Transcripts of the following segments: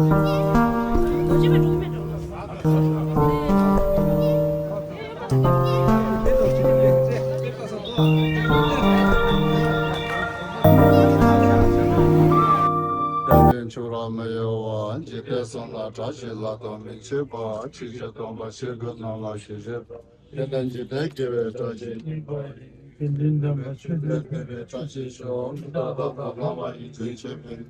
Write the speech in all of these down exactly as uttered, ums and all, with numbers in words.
འཆི་བ་མི་གཡོ་བ། འཇིག་རྟེན་གསུམ་ལ་བཀྲ་ཤིས་ལྷ་དང་མི་མཆིས་པ། ཆོས་ཀྱི་སྟོན་པ་ཆོས་སྐུ་རྣམས་ལ་ཞལ་བཞེས་པ། དེ་ནས་འཇིག་རྟེན་དགེ་བའི་བཀྲ་ཤིས་སྙིང་པོ་ཡིན། དགེ་འདུན་དམ་པ་ཆོས་སྡེ་དགེ་བའི་བཀྲ་ཤིས་ཤོག །ད་ལྟ་བླ་མ་ཡི་དྲིན་ཆེན་པོས།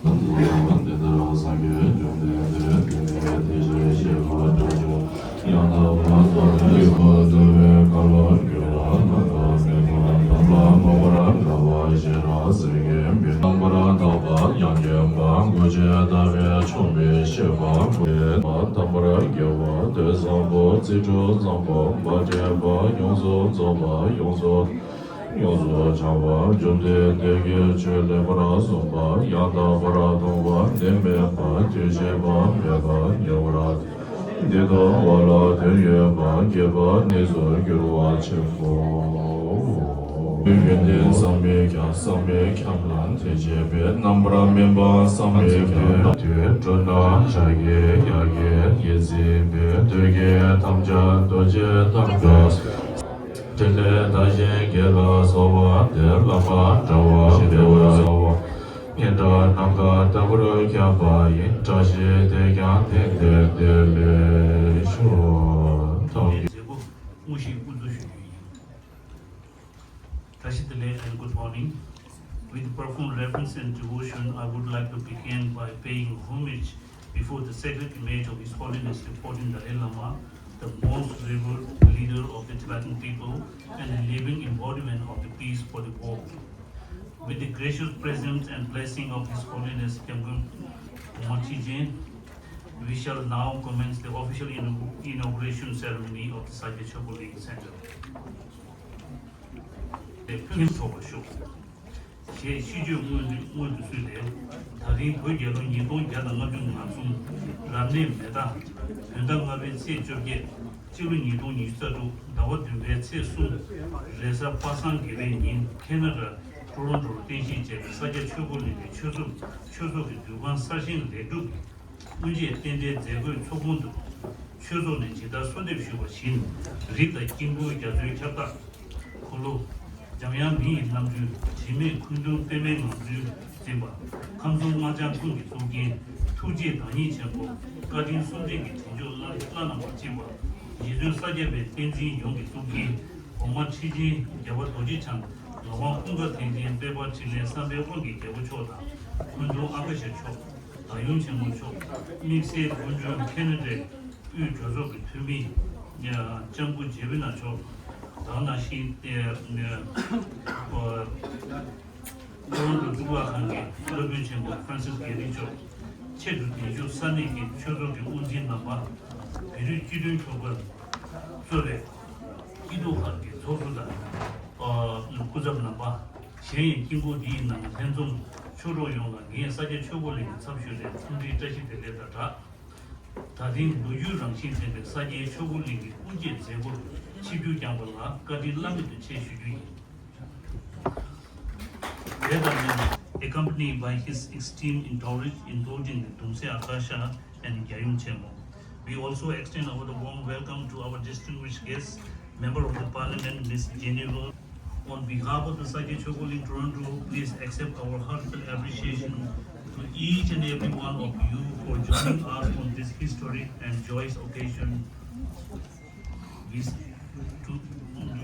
འདི་ལྟར་སངས་རྒྱས་བཅོམ་ལྡན་འདས་དེ་ནས་དེ་བཞིན་གཤེགས་པ་དྲུག་ཅུ་ཡང་དག་པར་རྫོགས་པའི་སྐུ་བསྡུ་བའི་སྐལ་བ་འགྱུར་བ་མེད་པ་མེད་པ་དམ་པ་མངོན་པར་དགའ་བ་ཞེས་རང་སེམས་ཀྱི་མི་རྣམ་པར་དག་པ་ཡང་དག་པ་དགོད་བྱ་ལྟ་བས་ཆོག་མི་ཤེས་པ་དགོད་པ་དམ་པར་དགེ་བ་དོན་བཟང་པོ་རྩིས་འཕྲུལ་བཟང་པོ་མ་འདྲེས་པ་ཡོངས་སུ་རྫོགས་པ་ཡོངས་སུ་ཡོངས་སུ་བྱང་བ་བཅོམ་ལྡན་འདས་ཀྱི་ཆོས་ལེགས་པར་གསུངས་པ་ཡང་དག་པར་མཐོང་བ་ནི་མེད་པ་དུས་གཅིག་པ་མེད་པ་ཉེ་བར་འདི་ལྟ་བ་ལ་དོན་ཡོད་པ་དགེ་བ་གནས་སུ་འགྱུར་བ་ཆེན་པོ། ཡོན་ཏན་བསམ་མེད་ཁྱབ། བསམ་མེད་ཁྱབ་ལ་དེ་བྱེད་པའི་རྣམ་པར་སྨིན་པ་བསམ་མེད་ཁྱབ་དུས་འགྲོ་ན་ཕྱག་གི་ཡ་གི་ཡེ་ཟིན་པའི་དུས་ཀྱི་ཐམས་ཅད་རྡོ་རྗེ་ཐམས་ཅད། ཕྲིན་ལས་དར་ཞིང་རྒྱས་ལ་སོགས་པ་དེ་བླ་མ་འདྲ་བ་ཞེས་པ་སོགས་པ་སྙན་གྲགས་ནམ་མཁའ་ལྟ་བུར་ཁྱབ་པ་ཡི་བཀྲ་ཤིས་དེས་ཀྱང་དེང་འདིར་བདེ་ལེགས་ཤོག །ཐོག་མཛད་སྒོ་དངོས་གཞིའི་དབུ་འཛུགས་ཞུ་རྒྱུ་ཡིན། བཀྲ་ཤིས་བདེ་ལེགས and good morning. With profound reverence and devotion, I would like to begin by paying homage before the sacred image of His Holiness the fourteenth Dalai Lama, the most revered leader of the Tibetan people and a living embodiment of the peace for the world. With the gracious presence and blessing of His Holiness Gyamgön Rinpoche, we shall now commence the official inau- inauguration ceremony of the Sakya Chopo Ling Center. དེ་ཕུན་སུམ་ཚོགས་པར་ཤོག །ཞེས་ཤིས་བརྗོད་སྔོན་དུ་སྔོན་དུ་བསུས་ཏེ། ད་རིང་བོད་རྒྱལ་ལོ་ཉིས་སྟོང་བརྒྱ་དང་ལྔ་བཅུ་ང་གསུམ་རབ་གནས་མེ་སྟག་བོད་ཟླ་ལྔ་པའི་ཚེས་བཅོ་བརྒྱད། སྤྱི་ལོ་ཉིས་སྟོང་ཉི་ཤུ་རྩ་དྲུག་ཟླ་བ་བདུན་པའི་ཚེས་གསུམ་རེས་གཟའ་པ་སངས་དགེ་བའི་ཉིན་ཁེ་ན་ཌ་ཊོ་རོན་ཊོར་རྟེན་གཞི་བྱས་པའི་ས་སྐྱ་ཆོས་འཁོར་གླིང་གི་ཆོས་ཚོགས་ཆོས་ཚོགས་ཀྱི་འདུ་ཁང་གསར་བཞེངས་ལེགས་གྲུབ་ཀྱི་དབུ་འབྱེད་རྟེན་འབྲེལ་མཛད་སྒོའི་ཚོགས་ཁང་དུ་ཆོས་ཚོགས་ནས་ཇི་ལྟར་གསོལ་འདེབས་ཞུས་པ་བཞིན་རིགས་དང་དཀྱིལ་འཁོར་རྒྱ་མཚོའི་ཁྱབ་བདག་འཁོར་ལོ། འཇམ་དབྱངས་མི་ཡི་རྣམ་འཕྲུལ། དྲི་མེད་ཁུངས་ལྡན་པདྨའི་ངང་ཚུལ་འཛིན་པ། ཁམས་གསུམ་སྔགས་འཆང་ཀུན་གྱི་གཙུག་རྒྱན། ཐུགས་རྗེའི་བདག་ཉིད་ཆེན་པོ། བཀའ་དྲིན་གསུམ་ལྡན་གྱི་དྲིན་མཆོག་བླ་བླ་ན་མ་མཆིས་པ། རྗེ་བཙུན་ས་སྐྱ་པའི་བསྟན་འཛིན་ཡོངས་ཀྱི་གཙུག་རྒྱན། འོག་མ་ཁྲི་ཆེན་རྒྱལ་བ་རྡོ་རྗེ་འཆང་། ངག་དབང་ཀུན་དགའ་ཐེག་ཆེན་དཔལ་འབར་འཕྲིན་ལས་བསམ་པའི་དབང་གི་རྒྱལ་པོ་མཆོག་དང་། སྐུ་མདུན་ཨ་ཀ་ཤ་མཆོག །བདག་ཡུམ་ཆེན་མོ་མཆོག །དམིགས་བསལ་སྐུ་མགྲོན་ཁེ་ན་ཌའི་དབུས་གྲོས་ཚོགས་ཀྱི་འཐུས་མི་ལྕམ་སྐུ་ཇེ་བི་ན་མཆོག །དེ་ནང་བཞིན་ཏེ་ཨ་ཊོ་རོན་ཊོ་གཙུག་ལག་ཁང་གི་སློབ་དཔོན་ཆེན་པོ་ཧྥ་རན་སིས་གྷེ་རི་མཆོག །ཆེད་དུ་གདན་ཞུ་ས་གནས་ཀྱི་ཆོས་ཚོགས་ཀྱི་དབུ་འཛིན་རྣམ་པ། བོད་རིགས་སྤྱི་མཐུན་ཚོགས་པ་གཙོས་པའི་སྐྱིད་སྡུག་ཁག་གི་ཚོགས་གཙོ་དང་སྐུ་ཚབ་རྣམ་པ། གཞན་ཡང་དཀྱིལ་འཁོར་འདིའི་ནང་ལྷན་འཛོམས་ཆོས་གྲོགས་ཡོངས་ལ་ངས་ས་སྐྱ་ཆོས་འཁོར་གླིང་གི་ཚབ་ཞུས་ཏེ་འཚམས་འདྲིའི་བཀྲ་ཤིས་བདེ་ལེགས་དང་སྦྲགས། ད་ཐེངས་ལོ་རྒྱུས་རང་བཞིན་ལྡན་པའི་ས་སྐྱའི་ཆོས་འཁོར་གླིང་གི་དབུ་འབྱེད་མཛད་སྒོར་ཆིབས་བསྒྱུར་བསྐྱངས་པ་ལ་བཀའ་དྲིན་བླ་མེད་དུ་ཆེ་ཞུ་རྒྱུ་ཡིན། དེ་དང་མཉམ་དུ། Accompanied by his esteemed entourage, including the Dumse Akasha and Gyayung Chenmo. We also extend our warm welcome to our distinguished guest, Member of the Parliament, Miss Jenny Rose. On behalf of the Sakya Chokoling Toronto, please accept our heartfelt appreciation to each and every one of you for joining us on this historic and joyous occasion. We, to,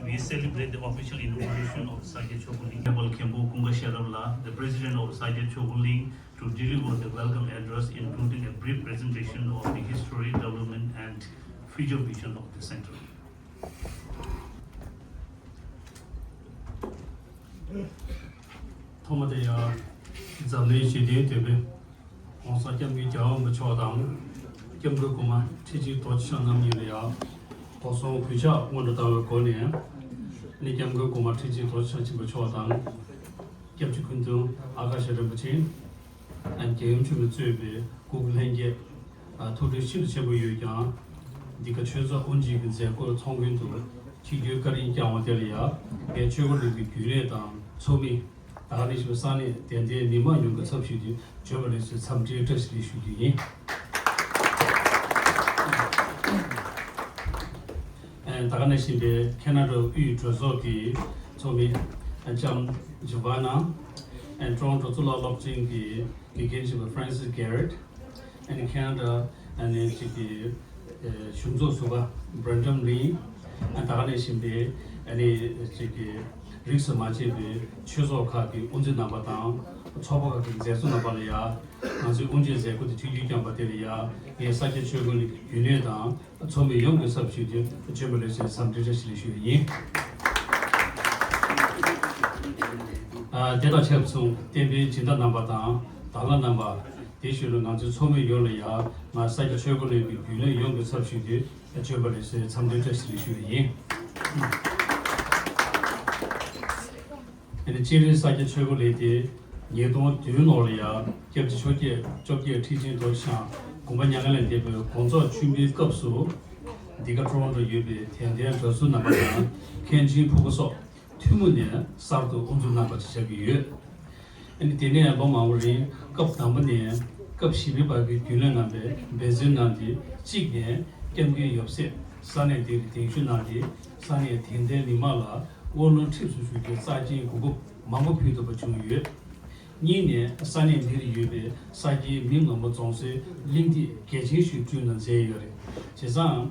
we celebrate the official inauguration of Sakya Chokoling. Honorable Khenpo Kungka Sherab-la, the President of Sakya Chokoling, to deliver the welcome address, including a brief presentation of the history, development, and future vision of the center. ཐོག་མ་དེ་ཡང་ འཛམ་གླིང་ཞི་བདེའི་དེད་དཔོན་༸གོང་ས་༸སྐྱབས་མགོན་རྒྱལ་བ་རིན་པོ་ཆེ་མཆོག་དང་།༸སྐྱབས་མགོན་གོང་མ་ཁྲི་ཆེན་རྡོ་རྗེ་འཆང་རྣམ་གཉིས་ལ་ཡང་། སྐུ་གསུང་གུས་ཕྱག་སྔོན་དུ་བཏང་བའི་སྒོ་ནས། ནི་༸སྐྱབས་མགོན་གོང་མ་ཁྲི་ཆེན་རྡོ་རྗེ་འཆང་ཆེན་པོ་མཆོག་དང་། སྐྱབས་རྗེ་སྐུ་མདུན་ཨ་ཀ་ཤ་རིན་པོ་ཆེ། ཨ་རྒྱལ་ཡུམ་ཆེན་མོས་གཙོས་པའི་སྐུ་སྒེར་ལྷན་རྒྱས། ཨ་ཐུགས་ཁྲལ་ཤིན་ཏུ་ཆེན་པོ་ཡོད་ཀྱང་། འདི་ག་ཆོས་ཚོགས་དབུ་འབྱེད་ཀྱི་མཛད་སྒོ་ཚོགས་མཁན་དུ་ཆིབས་བསྒྱུར་བཀའ་དྲིན་བསྐྱངས་པ་དེ་ལ་ཡང་ངས་ཆོས་འཁོར་གླིང་གི་རྒྱུན་ལས་དང་ཚོགས་མི། ད་ག་ནང་བཞིན་པའི་ས་གནས་དད་ལྡན་མི་མང་ཡོངས་ཀྱི་ཚབ་ཞུས་ཏེ་བྱོན་པ་ལེགས་སོའི་འཚམས་འདྲིའི་བཀྲ་ཤིས་བདེ་ལེགས་ཞུ་རྒྱུ་ཡིན། ཨ་ད་ག་ནང་བཞིན་པའི་ཁེ་ན་ཌ་དབུས་གྲོས་ཚོགས་ཀྱི་ཚོགས་མི་ཨ་ལྕམ་ཇི་ཝ་ན། ཨ་ཊོ་རོན་ཊོ་གཙུག་ལག་སློབ་ཆེན་གྱི་དགེ་རྒན་ཆེན་པོ་ཧྥ་རན་སིས་གྷེ་རེཊ། ཨ་ནི་ཁེ་ན་ཌ་ཨ་ནི་གཅིག་གི་ཨེ་གཞུང་ཚོགས་ཟུར་པ་བྷྲན་ཌམ་ལིན། ཨ་ད་ག་ནང་བཞིན་པའི་ཨ་ནི་གཅིག་གི་རིས་སུ་མ་ཆད་པའི་ཆོས་ཚོགས་ཁག་གི་དབུ་འཛིན་རྣམ་པ་དང་ཚོགས་པ་ཁག་གི་མཛད་གཙོ་རྣམ་པ་ལ་ཡ། ང་ཚོའི་དབུ་འབྱེད་མཛད་སྒོ་དེ་ཆིབས་བསྒྱུར་བསྐྱངས་པ་དེ་ལ་ཡ་ངས་ས་སྐྱ་ཆོས་འཁོར་གླིང་གི་རྒྱུན་ལས་དང་ཚོགས་མི་ཡོངས་ཀྱི་ཚབ་ཞུས་ཏེ་བྱོན་པ་ལེགས་སོའི་འཚམས་འདྲི་བཀྲ་ཤིས་བདེ་ལེགས་ཞུ་བ་ཡིན། ཨ་དེ་དང་ཆབས་མཚུངས་བསྟན་པའི་སྦྱིན་བདག་རྣམ་པ་དང་དྭང་བླངས་རྣམ་པ། དེ་བཞིན་དུ་ང་ཚོའི་ཚོགས་མི་ཡོངས་ལ་ཡང་ང་ས་སྐྱ་ཆོས་འཁོར་གླིང་གི་རྒྱུན་ལས་ཡོངས་ཀྱི་ཚབ་ཞུས་ཏེ་བྱོན་པ་ལེགས་སོའི་འཚམས་འདྲི་བཀྲ་ཤིས་བདེ་ལེགས་ཞུ་བ་ཡིན། ཨ་ནི་སྤྱིར་ས་སྐྱ་ཆོས་འཁོར་གླིང་དེ་ཉིས་སྟོང་བདུན་ལོར་ཡང་སྐྱབས་རྗེ་ཆོས་རྒྱལ་བཅོ་བརྒྱད་ཁྲི་ཆེན་རྡོ་རྗེ་འཆང་དགོངས་པ་མྱ་ངན་ལས་འདས་པའི་དགོངས་རྫོགས་ཆེན་མོའི་སྐབས་སུ། འདི་ག་ཊོ་རོན་ཊོ་ཡོད་པའི་དད་ལྡན་གྲྭ་ཟུར་རྣམ་པ་དང་མཁན་ཆེན་ཕུར་བུ་སོགས་ཐུན་མོང་ནས་གསར་དུ་དབུ་འཛུགས་གནང་བ་ཞིག་ཆགས་ཀྱི་ཡོད། ཨ་ནི་དེ་ནས་ལོ་མང་པོ་རིང་སྐབས་དང་པོ་ནས་སྐབས་བཞི་པའི་བར་གྱི་རྒྱུན་ལས་རྣམ་པས་འབད་བརྩོན་གནང་སྟེ་གཅིག་ནས་སྐྱབས་མགོན་ཡབ་སྲས་ས་གནས་འདིར་གདན་ཞུ་གནང་སྟེ་ས་གནས་དད་ལྡན་མི་མང་ལ་དབུ་ལོན་ཁྲིམས་སུ་བཅུག་རྒྱུའི་རྩ་ཆེན་གོ་སྐབས་མང་པོ་ཕུལ་ཐུབ་པ་བྱུང་ཡོད། གཉིས་ནས་ས་གནས་འདིར་ཡོད་པའི་ས་སྐྱའི་མི་མང་པོ་འཛོམས་སའི་གླིང་སྟེགས་གལ་ཆེན་ཞིག་བསྐྲུན་གནང་མཛད་ཡོད་རེད། བྱས་ཙང་།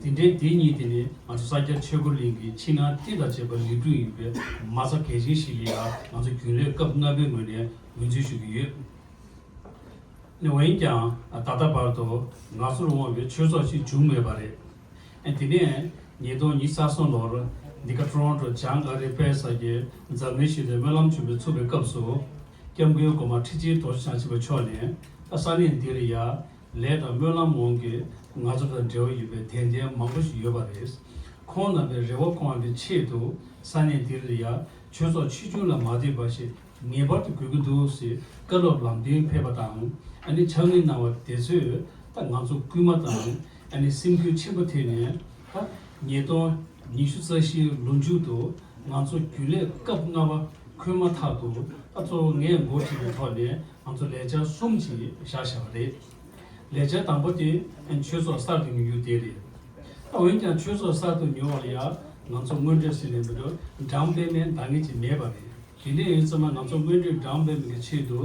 འདི་འདྲའི་འདི་གཉིས་དེ་ནི་ང་ཚོ་ས་སྐྱ་ཆོས་འཁོར་གླིང་གི་ཕྱི་ནང་གཏིང་དང་བཅས་པ་ལས་གྲུབ་ཡིན་པའི་མ་རྩ་གལ་ཆེན་ཞིག་ལ་ཡང་ང་ཚོ་རྒྱུན་ལས་སྐབས་ལྔ་པའི་ངོས་ནས་ངོས་འཛིན་ཞུ་གི་ཡོད། འོན་ཀྱང་ད་ལྟ་བར་དུ་ང་ཚོར་དབང་བའི་ཆོས་ཚོགས་ཤིག་བྱུང་མེད་པ་རེད། དེ་ནས་ཉིས་སྟོང་ཉི་ཤུ་རྩ་གསུམ་ལོར་འདི་ག་ཊོ་རོན་ཊོ་ལྗང་ཨ་རིའི་དཔལ་ས་ཀྱི་འཛམ་གླིང་ཞི་བདེའི་སྨོན་ལམ་ཆེན་མོའི་ཚོགས་པའི་སྐབས་སུ་སྐྱབས་མགོན་གོང་མ་ཁྲི་ཆེན་རྡོ་རྗེ་འཆང་ཆེན་པོ་མཆོག་ནས་ས་གནས་འདིར་ཡ། ལས་དང་སྨོན་ལམ་དབང་གིས་ང་ཚོ་དང་འབྲེལ་བ་ཡོད་པའི་དད་ལྡན་མང་པོ་ཞིག་ཡོད་པ་རེད། ཁོང་རྣམ་པའི་རེ་བ་སྐོང་བའི་ཆེད་དུ་ས་གནས་འདིར་ཡང་ཆོས་ཚོགས་ཆེ་ཆུང་ལ་མ་ལྟོས་པ་ཞིག་ངེས་པར་དུ་དགོས་ཀྱི་འདུག་ཟེར་བཀའ་སློབ་ལམ་སྟོན་ཕེབས་པ་དང་ཨ་ནི་ཕྱག་ལེན་གནང་བ་དེ་ཚོས་ད་ང་ཚོ་སྐུལ་མ་དང་ཨ་ནི་སེམས་འགུལ་ཆེན་པོ་ཐེབས་ནས་ད་ཉིས་སྟོང་ཉི་ཤུ་རྩ་བཞིའི་ལོ་མཇུག་ཏུ་ང་ཚོ་རྒྱུན་ལས་སྐབས་ལྔ་པ་འཁོད་མ་ཐག་ཏུ་ད་གཙོ་བོ་ངས་འགོ་ཁྲིད་པའི་ཐོག་ནས། ང་ཚོ་ལས་འཆར་གསུམ་ཅིག་བཞག་བཞག་པ་རེད། ལས་འཆར་དང་པོ་དེ་ཆོས་ཚོགས་གསར་དུ་ཉོ་རྒྱུ་དེ་རེད། ད་འོན་ཀྱང་ཆོས་ཚོགས་གསར་དུ་ཉོ་བ་ལ་ཡང་ང་ཚོ་དངོས་འབྲེལ་ཟེར་ནས་མི་འགྲོ་འགྲམ་དཔེ་མེད་འདང་ངེས་ཅིག་མེད་པ་རེད། དེ་འདྲ་ཡིན་ཙང་ང་ཚོ་དངོས་འབྲེལ་འགྲམ་དཔེ་མེད་ཀྱི་ཆེད་དུ་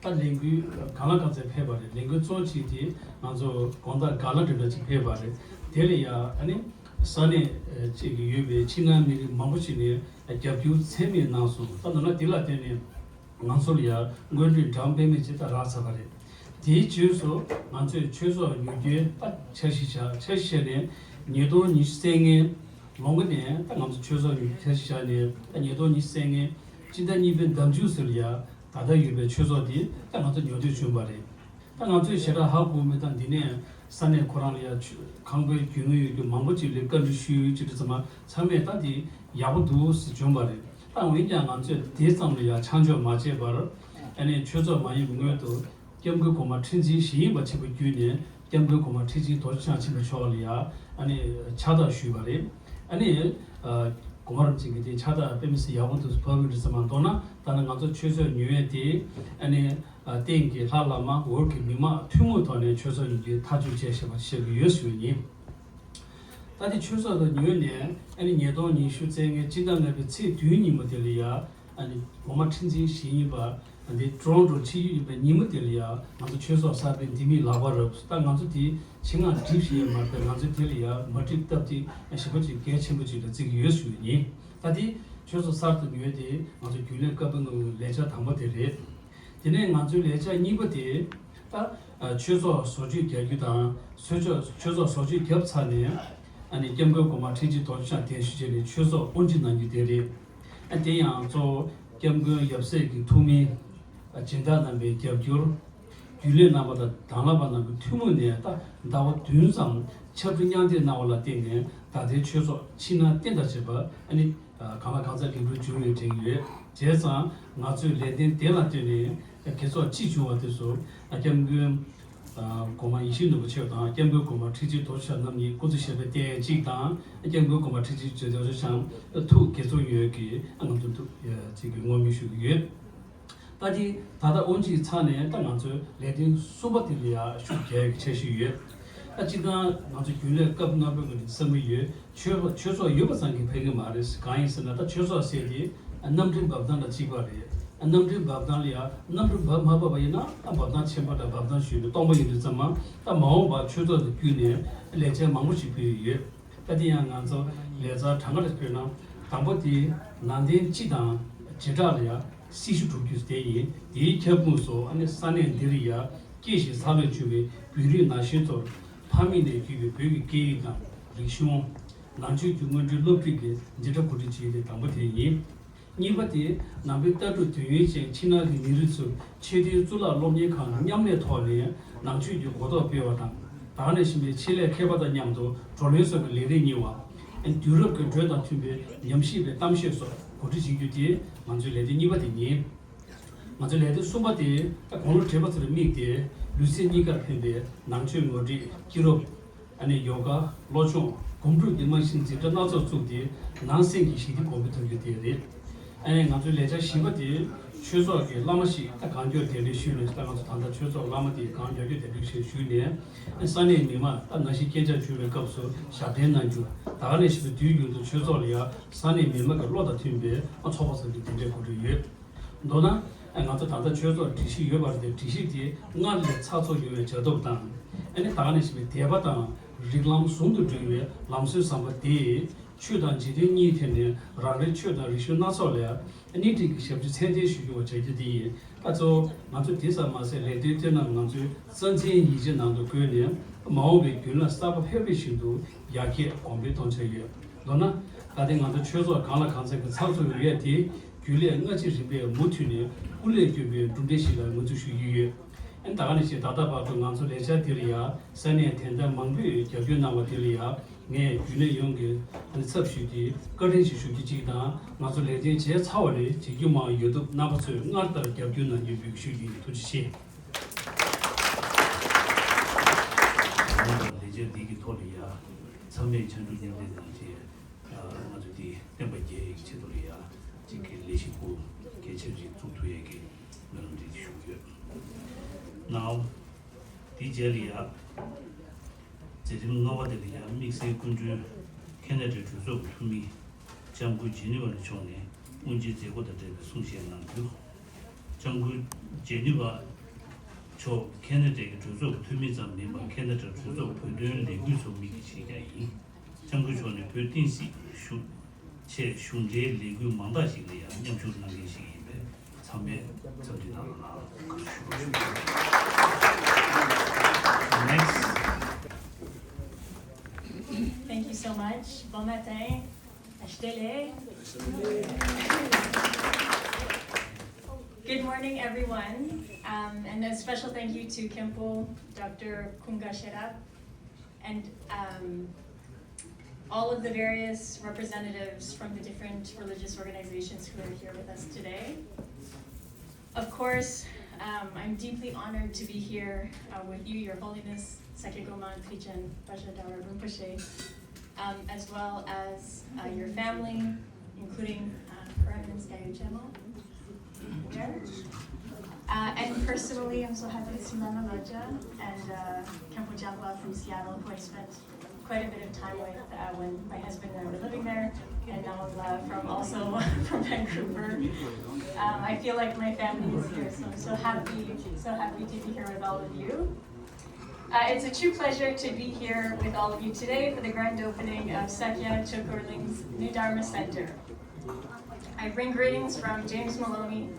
ད་ལས་འགུལ་གང་ལ་གང་འཚམ་ཕེབས་པ་རེད། ལས་འགུལ་གཙོ་བོ་གཅིག་དེ་ང་ཚོ་དགོང་དག་ག་ལ་འདྲ་འདྲ་ཅིག་ཕེབས་པ་རེད། དེ་ལ་ཡང་ཨ་ནི་ས་གནས་ཅིག་ཡོད་པའི་ཕྱི་ནང་མི་རིགས་མང་པོ་ཞིག་ནས་རྒྱབ་སྐྱོར་ཚད་མེད་གནང་སོང་། ད་ནང་ན་དེ་ལ་བརྟེན་ནས། ང་ཚོ་ལ་ཡང་དངོས་འབྲེལ་འགྲམ་དཔེ་མེད་ཅིག་ད་རག་ཚར་བ་རེད། དེའི་རྗེས་སུ་ང་ཚོས་ཆོས་ཚོགས་ཉོ་རྒྱུའི་ད་འཆར་གཞི་བཞག་འཆར་གཞི་བྱས་ནས་ཉིས་སྟོང་ཉི་ཤུ་རྩ་ལྔའི་ལོ་འགོ་ནས་ད་ང་ཚོ་ཆོས་ཚོགས་ཉོ་རྒྱུའི་འཆར་གཞི་བཞག་ནས་ད་ཉིས་སྟོང་ཉི་ཤུ་རྩ་ལྔའི་སྤྱི་ཟླ་གཉིས་པའི་ཟླ་མཇུག་ཟེར་ལ་ཡ་ད་ལྟ་ཡོད་པའི་ཆོས་ཚོགས་དེ་ད་ང་ཚོ་ཉོ་འདོད་བྱུང་བ་རེད། ད་ང་ཚོས་ཞེ་དྲག་ཧ་གོ་མེད་ད་འདི་ནས་ས་གནས་ཁོ་རང་ལ་ཡ་ཆོས་ཁང་པའི་རྒྱུས་མངའ་ཡོད་རྒྱུ་མང་པོ་ཅིག་ལ་བཀའ་འདྲི་ཞུས་ཡོད་ཅེས་ཚང་མ་ཚང་མས་ད་དེ་ཡག་པོ་འདུག་ཟེར་བྱུང་བ་རེད། ད་འོན་ཀྱང་ང་ཚོས་དེ་ཙམ་ལ་ཡང་ཆ་འཇོག་མ་བྱས་པར་ཨ་ནི་ཆོས་ཚོགས་མ་ཡིན་པའི་སྔོན་དུ་སྐྱབས་མགོན་གོང་མ་ཁྲི་འཛིན་ཞིག་ཡིན་པ་ཆེན་པོ་བརྒྱུད་ནས་སྐྱབས་མགོན་གོང་མ་ཁྲི་འཛིན་རྡོ་རྗེ་འཆང་ཆེན་པོ་མཆོག་ལ་ཡང་ཨ་ནི་ཕྱག་རྟགས་ཞུས་པ་རེད། ཨ་ནི་གོང་མ་རིན་པོ་ཆེ་གིས་དེ་ཕྱག་རྟགས་དཔེ་མི་སྲིད་ཡག་པོ་འདུག་ཕབ་ཡོད་རེད་ཟེར་མ་མདོར་ན་ད་ནི་ང་ཚོ་ཆོས་ཚོགས་ཉོ་ཡས་དེ་ཨ་ནི་སྟེང་གི་ལྷ་བླ་མ་འོག་གི་མི་མང་ཐུན་མོང་ཐོག་ནས་ཆོས་ཚོགས་ཉོ་རྒྱུའི་ཐག་གཅོད་བྱས་བཞག་པ་བཤད་ཀྱི་ཡོད་ཞུ་ཡིན། ད་ལྟའི་ཆོས་ཚོགས་དང་ཉོས་ནས་ཨ་ནི་ཉིས་སྟོང་ཉི་ཤུ་རྩ་ལྔའི་སྤྱི་ཟླ་ལྔ་པའི་ཚེས་བདུན་ཉིན་མོ་དེ་ལ་ཡ་ཨ་ནི་གོང་མ་ཁྲི་འཛིན་ཞིག་ཡིན་པ་ཨ་ནི་ཀྲོ་རོན་ཀྲོ་ཕྱི་ཡུལ་ཡིན་པའི་ཉིན་མོ་དེ་ལ་ཡ་ང་ཚོ་ཆོས་ཚོགས་གསར་པའི་འདི་མི་ལག་པར་རག་ད་ང་ཚོ་དེ་ཆེད་མངགས་སྒྲིག་ཞིག་ཡོད་མ་རེད། ང་ཚོ་དེ་ལ་ཡ་མ་སྒྲིག་སྟབས་དེ་ཞེ་པོ་ཅིག་གལ་ཆེན་པོ་ཅིག་ལ་བརྩི་གི་ཡོད་ཞུ་ཡིན། ད་དེ་ཆོས་ཚོགས་གསར་དུ་ཉོས་ཏེ་ང་ཚོ་རྒྱུན་ལས་སྐབས་བུ་ལས་འཆར་དང་པོ་དེ་རེད། དེ་ནས་ང་ཚོའི་ལས་འཆར་གཉིས་པ་དེ་ད་ཆོས་ཚོགས་བཟོ་བཅོས་རྒྱག་རྒྱུ་དང་ཆོས་ཚོགས་ཆོས་ཚོགས་བཟོ་བཅོས་བརྒྱབ་ཚར་ནས་ཨ་ནི་སྐྱབས་མགོན་གོང་མ་ཁྲི་འཛིན་རྡོ་རྗེ་འཆང་གདན་ཞུ་བྱས་ནས་ཆོས་ཚོགས་དབུ་འབྱེད་གནང་རྒྱུ་དེ་རེད། ཨ་དེ་ཡང་གཙོ་བོ་སྐྱབས་མགོན་ཡབ་སྲས་ཀྱི་ཐུགས་སྨོན། སྦྱིན་བདག་རྣམ་པའི་རྒྱབ་སྐྱོར། རྒྱུན་ལས་རྣམ་པ་དང་དྭང་བླངས་པ་རྣམ་པའི་ཐུན་མོང་ནས་ད་ཟླ་བ་བདུན་ཙམ་ཕྱག་ཕྲུག་མཉམ་འདེགས་གནང་བ་ལ་བརྟེན་ནས། ད་ལྟའི་ཆོས་ཚོགས་ཕྱི་ནང་བསྟན་དང་བཅས་པ་ཨ་ནི་གང་ལ་གང་འཚམ་འགན་འཁྲི་བྱུང་ཡོད་དྲན་གྱི་ཡོད། བྱས་ཙང་ང་ཚོའི་ལས་དོན་དེ་ལ་བརྟེན་ནས་དགེ་ཚོགས་གཅིག་བྱུང་བ་དེ་ཚོ་སྐྱབས་མགོན་གོང་མ་ཡིད་བཞིན་ནོར་བུ་མཆོག་དང་། སྐྱབས་མགོན་གོང་མ་ཁྲི་ཆེན་རྡོ་རྗེ་འཆང་རྣམ་གཉིས་སྐུ་ཚེ་ཞབས་པད་བརྟན་གཅིག་དང་། སྐྱབས་མགོན་གོང་མ་ཁྲི་ཆེན་རྡོ་རྗེ་འཆང་ཐུགས་དགྱེས་ཚོར་ཡོད་ཀྱི་ང་ཚོ་ཐུགས་ཅིག་གི་ངོ་སྤྲོད་ཞུ་གི་ཡོད། ད་ལྟ་དེ་ད་ལྟ་དབུ་འབྱེད་ཚར་ནས་ད་ང་ཚོའི་ལས་དོན་གསུམ་པ་དེ་ལ་ཡང་ཤུགས་རྒྱག་ཡག་གི་འཆར་གཞི་ཡོད། ད་སྤྱིར་བཏང་ང་ཚོ་རྒྱུན་ལས་སྐབས་སྔ་པོའི་ངོས་ནས་བསམ་གྱི་ཡོད། ཆོས་ཆོས་ཚོགས་ཡོད་པ་ཙམ་གྱིས་ཕན་གྱི་མ་རེད། གང་ཡིན་ཟེར་ན། ད་ཆོས་ཚོགས་ཟེར་དེ་རྣམ་འདྲེན་འབབ་སྟངས་དང་གཅིག་པ་རེད། རྣམ་འདྲེན་འབབ་སྟངས་ལ་ཡང་རྣམ་འདྲེན་འབབ་མ་བབས་པ་ཡིན་ན། ད་འབབ་སྟངས་ཆེན་པོ་དང་འབབ་སྟངས་ཞུས་ནས་སྟོང་པ་ཡིན་དུས་ཙམ་མ། ད་མ་འོངས་པར་ཆོས་ཚོགས་དེ་བརྒྱུད་ནས་ལས་འཆར་མང་པོ་ཞིག་ཕུལ་ཡོད། ད་དེ་ཡང་ང་ཚོ་ལས་ཚར་གྲངས་ཀ་ལ་ཕུལ་ན། དང་པོ་དེ་ནང་རྟེན་སྤྱི་དང་བྱེ་བྲག་ལ་ཡང་སྲི་ཞུ་སྒྲུབ་རྒྱུ་དེ་ཡིན། དེའི་ཁྱབ་ཁོངས་སུ་ཨ་ནི་ས་གནས་འདིར་ཡང་སྐྱེས་ཤིང་འཚར་ལོངས་བྱུང་བའི་བོད་རིགས་ན་གཞོན་ཚོར་ཕ་མེས་ནས་བརྒྱུད་པའི་བོད་ཀྱི་སྐད་ཡིག་དང་རིག་གཞུང་། ནང་ཆོས་ཀྱི་སྔོན་འགྲོའི་སློབ་ཁྲིད་ཀྱི་འཛིན་གྲྭ་གོ་སྒྲིག་བྱས་ཏེ། དང་པོ་དེ་ཡིན། གཉིས་པ་དེ་ནང་པའི་ལྟ་གྲུབ་དུས་ཡུན་ཅན་ཕྱི་ནང་གི་མི་རིགས་ཚོས་ཆེས་མཐོའི་གཙུག་ལག་སློབ་གཉེར་ཁང་མཉམ་ལས་ཐོག་ནས་ནང་ཆོས་ཀྱི་གོ་རྟོགས་སྤེལ་བ་དང་། དེ་ནང་བཞིན་པའི་ཆེད་ལས་མཁས་པ་དང་མཉམ་དུ་བགྲོ་གླེང་སོགས་ཀྱི་ལས་རིགས་གཉེར་བ། དུས་རབས་ཀྱི་འགྲོས་དང་མཐུན་པའི་ཉམས་ཞིབ་པའི་གཏམ་བཤད་སོགས་གོ་སྒྲིག་བྱེད་རྒྱུ་དེ་ང་ཚོའི་ལས་དོན་གཉིས་པ་དེ་ཡིན། ང་ཚོའི་ལས་དོན་གསུམ་པ་དེ་ད་གོང་ལ་བྲིས་པ་ཚོར་དམིགས་ཏེ། ལུས་སེམས་གཉིས་ཀར་ཕན་པའི་ནང་ཆོས་ངོ་སྤྲོད། སྐྱེས་རབས། ཨ་ནི་ཡོ་ག། བློ་སྦྱོང་། སྒོམ་སྒྲུབ་ཀྱི་རྨང་གཞིའི་འཛིན་གྲྭ་སྣ་ཚོགས་བཙུགས་ཏེ། ནང་སེམས་ཀྱི་ཞི་བདེ་གོང་འཕེལ་གཏོང་རྒྱུ་དེ་རེད། ཨ་ནི་ང་ཚོའི་ལས་འཆར་བཞི་པ་དེ་ཆོས་ཚོགས་ཀྱི་བླ་མ་ཞིག་ད་གང་མགྱོགས་གདན་འདྲེན་ཞུས་ནས། ད་ང་ཚོ་ད་ལྟ་ཆོས་ཚོགས་བླ་མ་དེ་གང་མགྱོགས་མགྱོགས་གདན་འདྲེན་ཞུས་ནས། ཨ་ནི་ས་གནས་མི་མང་ད་ནང་བཞིན་སྐྱེས་ཆགས་བྱུང་བའི་སྐབས་སུ་ཞབས་བརྟན་གནང་རྒྱུ། ད་ག་ནང་བཞིན་པའི་དུས་རྒྱུན་དུ་ཆོས་ཚོགས་ལ་ཡང་ས་གནས་མི་མང་གི་བློ་དང་མཐུན་པའི་ཚོགས་པ་ཚོ་གི་གདན་འདྲེན་གོ་སྒྲིག་ཡོད། མདོར་ན། ང་ཚོ་ད་ལྟ་ཆོས་ཚོགས་སྒྲིག་གཞི་ཡོད་པ་རེད་དེ། སྒྲིག་གཞི་དེ་སྔར་ལས་ཚགས་ཚུད་ཡོང་བའི་བྱ་སྟོབས་དང་། ཨ་ནི་ད་ག་ནང་བཞིན་པའི་དད་པ་དང་རིགས་ལམ་ཟུང་དུ་འབྲེལ་བའི་ལམ་སྲོལ་བཟང་པོ་དེས། ཆོས་དང་འཇིག་རྟེན་གཉིས་ཐད་ནས་རང་རེའི་ཆོས་དང་རིག་གཞུང་སྣ་ཚོགས་ལ་སྣེ་ཁྲིད་ཀྱི་ཞབས་ཕྱི་ཚད་ལྡན་ཞུ་རྒྱུ་བ་བྱ་རྒྱུ་དེ་ཡིན། ད་གཙོ་བོ་ང་ཚོ་དེ་ཙམ་མ་ཟད། ལས་དོན་དེ་རྣམས་ང་ཚོའི་རྩ་འཛིན་ཡིག་ཆ་ནང་དུ་བཀོད་ནས། མ་འོངས་པའི་རྒྱུན་ལས་གསར་པ་ཕེབས་པ་བཞིན་དུ་ཡར་རྒྱས་གོང་འཕེལ་གཏོང་འཆར་ཡོད། མདོར་ན། ད་ལྟའི་ང་ཚོ་ཆོས་ཚོགས་གང་ལ་གང་འཚམ་གྱི་ཚགས་ཚུད་ཡོད་ཡ་དེ། རྒྱུན་ལས་སྔ་ཕྱི་རིམ་པས་མུ་མཐུད་ནས་སྐུ་ལས་བསྐྱོན་པའི་གྲུབ་འབྲས་ཤིག་ལ་ངོས་འཛིན་ཞུ་གི་ཡོད། ཨ་ནི་ད་ག་ནང་བཞིན་ད་ལྟ་བར་དུ་ང་ཚོ་ལས་འཆར་འདི་ལ་ཡ་ས་གནས་དད་ལྡན་མང་པོས་རྒྱབ་སྐྱོར་གནང་བ་དེ་ལ་ཡ། ངས་རྒྱུན་ལས་ཡོངས་ཀྱི་ཨ་ནི་ཚབ་ཞུས་ཏེ་བཀའ་དྲིན་ཞིག་ཞུ་རྒྱུ་གཅིག་དང་། ང་ཚོ་ལས་དོན་བྱས་ཚར་བ་རེད། བྱེད་རྒྱུ་མང་ཡོད་དུས་རྣམ་པ་ཚོས་སྔར་ལྟར་རྒྱབ་སྐྱོར་གནང་རྒྱུ་འབོད་སྐུལ་ཞུ་རྒྱུ་ཡིན། ཐུགས་རྗེ་ཆེ། ལས་འཆར་འདི་གི་ཐོག་ལ་ཡ་ཚང་མས་ཕྱར་གྲུ་མཉམ་འདེགས་གནང་རྗེས། ང་ཚོ་འདི་བརྟན་པ་རྒྱས་ཡག་གི་ཆེད་དུ་ལ་ཡ་གཅིག་གི་ལས་གཞི་སྐོར་གལ་ཆེ་ཞིག་བཙུགས་ཐུབ་ཡག་གི་སྨོན་ལམ་འདི་ཞུ་གི་ཡོད། ནའོ། དེ་རྗེས་ལ་ཡ། མཛད་རིམ་ལྔ་པ་དེ་ལ་ཡ་དམིགས་བསལ་སྐུ་མགྲོན་ཁེ་ན་ཌའི་གྲོས་ཚོགས་ཀྱི་འཐུས་མི་ལྕམ་སྐུ་ཇེ་ནི་ཝ་ལི་མཆོག་ནས་དབུ་འབྱེད་མཛད་སྒོ་དང་འབྲེལ་བའི་གསུང་བཤད་གནང་རྒྱུ། ལྕམ་སྐུ་ཇེ་ནི་ཝ་མཆོག་ཁེ་ན་ཌའི་གྲོས་ཚོགས་ཀྱི་འཐུས་མི་ཙམ་མིན་པར་ཁེ་ན་ཌའི་གྲོས་ཚོགས་བོད་དོན་ལས་འགུལ་ཚོགས་མི་གི་ཞིག་ཀྱང་ཡིན། ལྕམ་སྐུ་མཆོག་ནི་བོད་བསྟན་སྲིད་ཞུ་ཆེད་གཞུང་འབྲེལ་ལས་འགུལ་མང་དག་ཞིག་ལ་ཡང་མཉམ་ཞུགས་གནང་མཁན་ཞིག་ཡིན་པས། ཚང་མས་འཚམས་འདྲི་གནང་རོགས་གནང་། Next. Thank you so much. Bon matin. Ashdele. Good morning, everyone. Um, and a special thank you to Khenpo Doctor Kunga Sherab and, um, all of the various representatives from the different religious organizations who are here with us today. Of course, um, I'm deeply honored to be here, uh, with you, Your Holiness, Sakya Goma Trijang Pajadara Rinpoche, um, as well as, uh, your family, including, uh, Reverend Skayuchemo. Uh, and personally, I'm so happy to see Mama Roja and, uh, Khenpo Jampa from Seattle, who I spent quite a bit of time with, uh, when my husband and I were living there, and now, uh, from also from Vancouver. Um, I feel like my family is here, so I'm so happy, so happy to be here with all of you. Uh, it's a true pleasure to be here with all of you today for the grand opening of Sakya Chokorling's new Dharma Center. I bring greetings from James Maloney,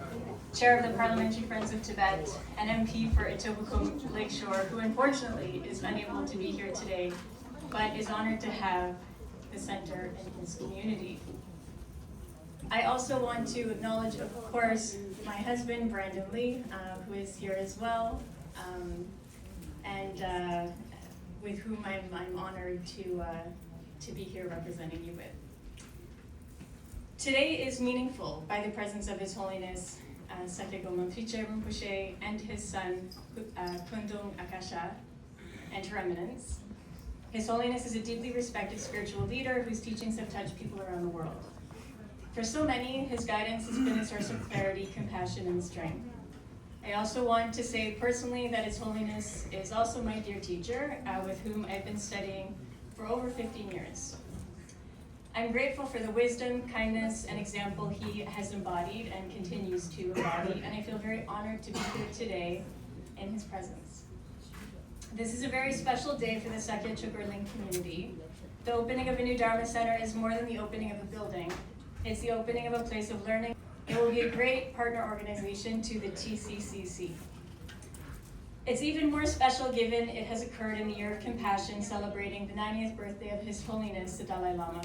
Chair of the Parliamentary Friends of Tibet and M P for Etobicoke Lakeshore, who unfortunately is unable to be here today, but is honored to have the center in his community. I also want to acknowledge, of course, my husband, Brandon Lee, uh, who is here as well, um, and uh, with whom I'm, I'm honored to, uh, to be here representing you with. Today is meaningful by the presence of His Holiness uh, Sakya Goma Trijang Rinpoche and his son, uh, Kundung Akasha, and Her Eminence. His Holiness is a deeply respected spiritual leader whose teachings have touched people around the world. For so many, his guidance has been a source of clarity, compassion, and strength. I also want to say personally that His Holiness is also my dear teacher, uh, with whom I've been studying for over fifteen years. I'm grateful for the wisdom, kindness, and example he has embodied and continues to embody, and I feel very honored to be here today in his presence. This is a very special day for the Sakya Chogyur Ling community. The opening of a new Dharma Center is more than the opening of a building. It's the opening of a place of learning. It will be a great partner organization to the T C C C. It's even more special given it has occurred in the year of compassion, celebrating the ninetieth birthday of His Holiness the Dalai Lama.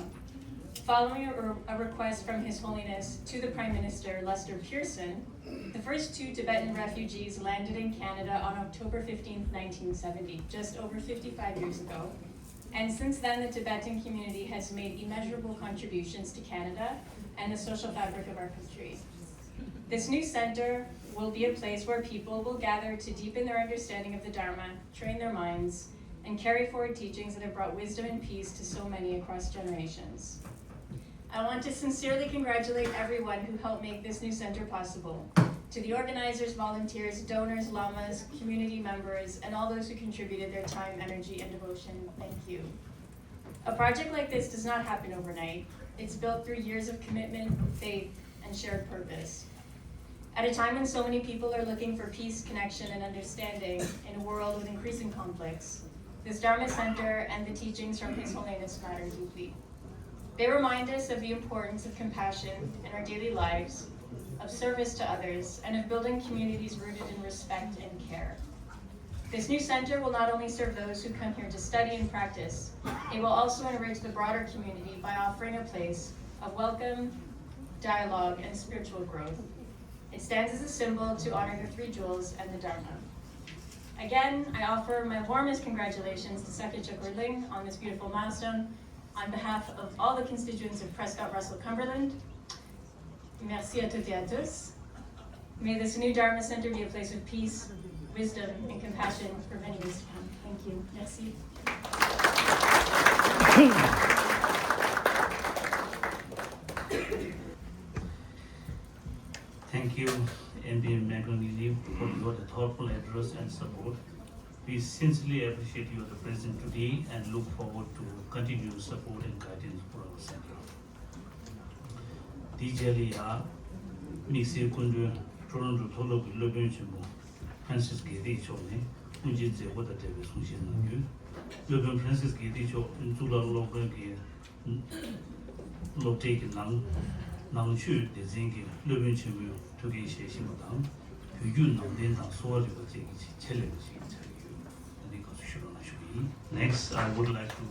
Following a, a request from His Holiness to the Prime Minister Lester Pearson, the first two Tibetan refugees landed in Canada on October fifteenth, nineteen seventy, just over fifty-five years ago. And since then, the Tibetan community has made immeasurable contributions to Canada and the social fabric of our country. This new center will be a place where people will gather to deepen their understanding of the Dharma, train their minds, and carry forward teachings that have brought wisdom and peace to so many across generations. I want to sincerely congratulate everyone who helped make this new center possible. To the organizers, volunteers, donors, lamas, community members, and all those who contributed their time, energy, and devotion, thank you. A project like this does not happen overnight. It's built through years of commitment, faith, and shared purpose. At a time when so many people are looking for peace, connection, and understanding in a world with increasing conflicts, this Dharma Center and the teachings from His Holiness matter deeply. They remind us of the importance of compassion in our daily lives, of service to others, and of building communities rooted in respect and care. This new center will not only serve those who come here to study and practice, it will also enrich the broader community by offering a place of welcome, dialogue, and spiritual growth. It stands as a symbol to honor the Three Jewels and the Dharma. Again, I offer my warmest congratulations to Sakya Chogyur Ling on this beautiful milestone. On behalf of all the constituents of Prescott Russell Cumberland, merci à toutes et à tous. May this new Dharma Center be a place of peace, wisdom, and compassion for many years to come. Thank you. Merci. Thank you, M P Magnanini, for your thoughtful address and support. We sincerely appreciate your presence today and look forward to continued support and guidance for our center. དེའི་རྗེས་ལ་ཡང་དམིགས་བསལ་སྐུ་མགྲོན་ཊོ་རོན་ཊོ་མཐོ་སློབ་ཀྱི་སློབ་དཔོན་ཆེན་པོ་ཕ་རན་སིས་གྷེ་ཏི་མཆོག་ནས་དབུ་འབྱེད་མཛད་སྒོ་དང་འབྲེལ་བའི་གསུང་བཤད་གནང་རྒྱུ། སློབ་དཔོན་ཕ་རན་སིས་གྷེ་ཏི་མཆོག་གཙུག་ལག་སློབ་དཔོན་གྱི་སློབ་གྲྭའི་གི་ནང་ནང་ཆོས་སྡེ་ཚན་གྱི་སློབ་དཔོན་ཆེན་མོའི་ཐུགས་འགན་བཞེས་བཞིན་པ་དང་། བོད་བརྒྱུད་ནང་བསྟན་དང་གསོ་བ་རིག་པ་བཅས་ཀྱི་ཆེད་ལས་པ་ཞིག་ཆགས་ཀྱི་ཡོད། ཨ་ནི་དགའ་བསུ་ཞུ་རོགས་གནང་ཞུ་གི་ཡིན། Next, I would like to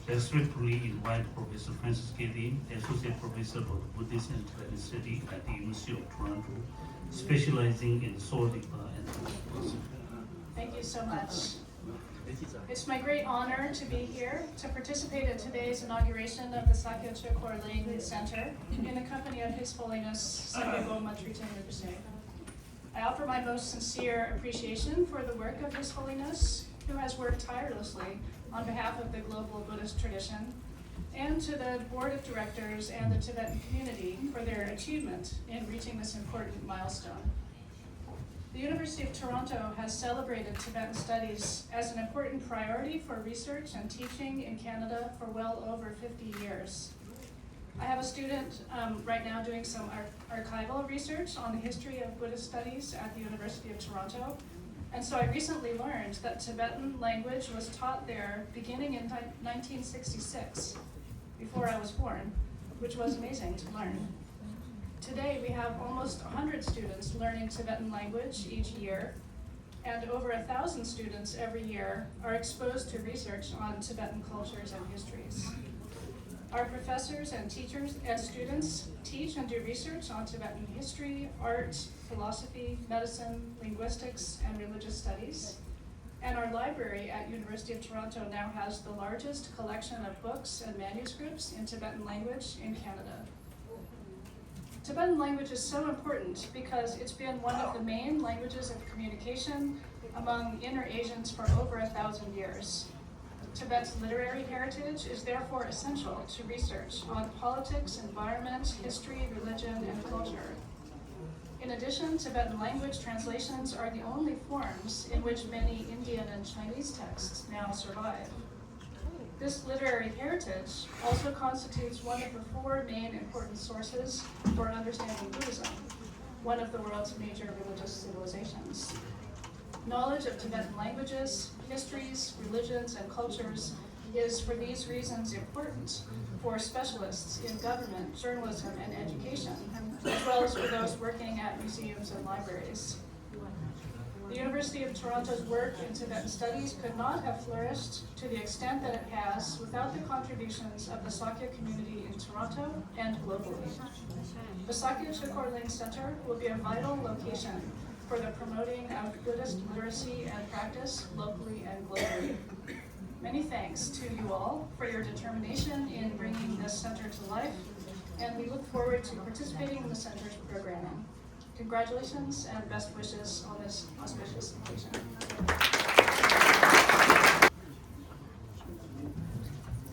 respectfully invite Professor Francis Gedi, Associate Professor for the Buddhist and Tibetan Study at the University of Toronto, specializing in Sowa Rigpa and Buddhist philosophy. Thank you so much. It's my great honor to be here to participate in today's inauguration of the Sakya Chogyur Ling Center in the company of His Holiness Sakya Goma Trijang Rinpoche. I offer my most sincere appreciation for the work of His Holiness, who has worked tirelessly on behalf of the global Buddhist tradition, and to the Board of Directors and the Tibetan community for their achievement in reaching this important milestone. The University of Toronto has celebrated Tibetan studies as an important priority for research and teaching in Canada for well over fifty years. I have a student um, right now doing some ar- archival research on the history of Buddhist studies at the University of Toronto. And so I recently learned that Tibetan language was taught there beginning in ni- nineteen sixty-six, before I was born, which was amazing to learn. Today, we have almost one hundred students learning Tibetan language each year, and over a thousand students every year are exposed to research on Tibetan cultures and histories. Our professors and teachers and students teach and do research on Tibetan history, art, philosophy, medicine, linguistics, and religious studies. And our library at University of Toronto now has the largest collection of books and manuscripts in Tibetan language in Canada. Tibetan language is so important because it's been one of the main languages of communication among inner Asians for over a thousand years. Tibet's literary heritage is therefore essential to research on politics, environment, history, religion, and culture. In addition, Tibetan language translations are the only forms in which many Indian and Chinese texts now survive. This literary heritage also constitutes one of the four main important sources for understanding Buddhism, one of the world's major religious civilizations. Knowledge of Tibetan languages, histories, religions, and cultures is for these reasons important for specialists in government, journalism, and education, as well as for those working at museums and libraries. The University of Toronto's work in Tibetan studies could not have flourished to the extent that it has without the contributions of the Sakya community in Toronto and globally. The Sakya Choekor Ling Center will be a vital location for the promoting of Buddhist literacy and practice locally and globally. Many thanks to you all for your determination in bringing this center to life, and we look forward to participating in the center's programming. Congratulations and best wishes on this auspicious occasion.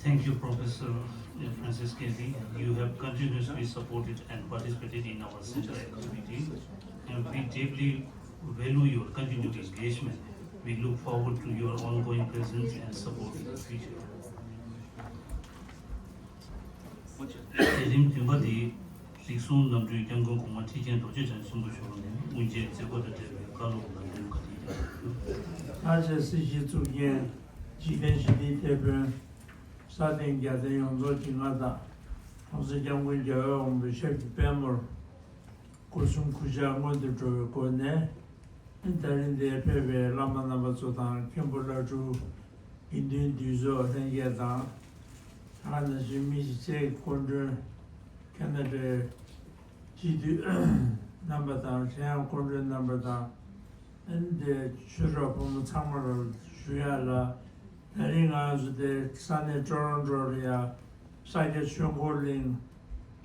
Thank you, Professor Francis K. Lee. You have continuously supported and participated in our center activity, and we deeply value your continued engagement. We look forward to your ongoing presence and support in the future. དེ་རིང་བདུན་པ་འདི། རིགས་གསུམ་རྣམ་གྲོལ་སྐྱབས་མགོན་གོང་མ་ཁྲི་ཆེན་རྡོ་རྗེ་འཆང་ཆེན་པོ་མཆོག་ནས་དབུ་འབྱེད་མཛད་སྒོ་དང་འབྲེལ་བའི་བཀའ་སློབ་ལམ་སྟོན་བཀའ་དྲིན་བསྐྱངས་ཡོད། ཐར་བྱེད་སྲིད་ཞིའི་གཙུག་རྒྱན། འཇིག་རྟེན་ཞི་བདེའི་དེད་དཔོན། ས་སྟེང་རྒྱལ་བསྟན་ཡོངས་རྫོགས་ཀྱི་མངའ་བདག་ཀོང་སེ་སྐྱབས་མགོན་རྒྱལ་བའི་དབང་པོའི་ཞབས་ཀྱི་པད་མོར། སྒོ་གསུམ་གུས་ཕྱག་སྔོན་དུ་འགྲོ་བའི་སྒོ་ནས། ད་རིང་འདིར་ཕེབས་པའི་བླ་མ་རྣམ་པ་ཚོ་དང་། མཁན་པོ་བླ་སྤྲུལ། དགེ་འདུན་འདུས་ཚོགས་ལྷན་རྒྱས་དང་། ད་ག་ནང་བཞིན་མི་ཤི་ཚེ་སྐུ་མགྲོན། ཁ་ན་ཌའི་སྤྱི་འཐུས་རྣམ་པ་དང་། ཧྲེན་དབྱང་སྐུ་མགྲོན་རྣམ་པ་དང་། ཨ་ནི་དེ་ཆོས་གྲོགས་ཕོ་མོ་ཚང་མ་ལ་ཞུ་ཡག་ལ། ད་རིང་ང་ཚོ་དེ་ས་གནས་ཀྲོ་རོན་ཀྲོ་ལ་ཡ་ས་སྐྱ་ཆོས་འཁོར་གླིང་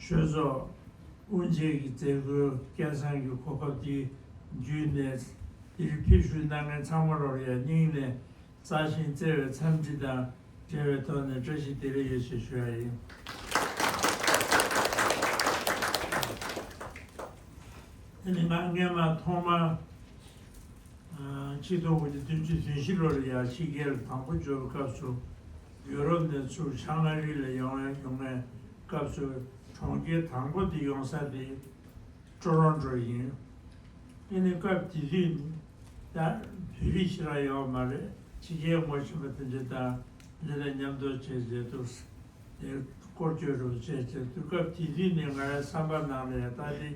ཆོས་ཚོགས་དབུ་འབྱེད་ཀྱི་མཛད་སྒོའི་སྐལ་བཟང་གི་གོ་སྐབས་འདི་བརྒྱུད་ནས། འདིར་ཕེབས་བཞུགས་གནང་མཁན་ཚང་མ་ལ་ཡ་སྙིང་ནས་མཛའ་ཞིང་བརྩེ་བའི་འཚམས་འདྲི་དང་འབྲེལ་བའི་ཐོག་ནས་བཀྲ་ཤིས་བདེ་ལེགས་ཡོད་ཅེས་ཞུ་ཡ་ཡིན། དེ་ནི་ང་སྔས་མ་ཐོག་མར། ཆིག་སྟོང་དགུ་བརྒྱ་བདུན་ཅུ་དོན་བཞི་ལོར་ཡང་ཕྱི་རྒྱལ་དང་པོ་འབྱོར་བའི་སྐབས་སུ། ཡུ་རོབ་ནས་ཚུར་བྱང་ཨ་རི་ལ་ཡོང་ཡོང་བའི་སྐབས་སུ། གྲོང་ཁྱེར་དང་པོ་དེ་ཡོང་ས་དེ་ཀྲོ་རོན་ཀྲོ་ཡིན། ཨ་ནི་སྐབས་དེ་དུས་ནི་ད་བོད་རིགས་ཞེ་དྲག་ཡོད་མ་རེད། ཕྱི་རྒྱལ་ངོ་ཤེས་པ་དེ་འདྲ་དང་འདི་ལ་མཉམ་དུ་བྱས་བྱས་འདུག་དེ་སྐོར་བསྐྱོད་རུ་བྱས་བྱས་འདུག་སྐབས་དེ་དུས་ནས་ང་རའི་བསམ་པ་ནང་ལ་ཡང་ད་དེ་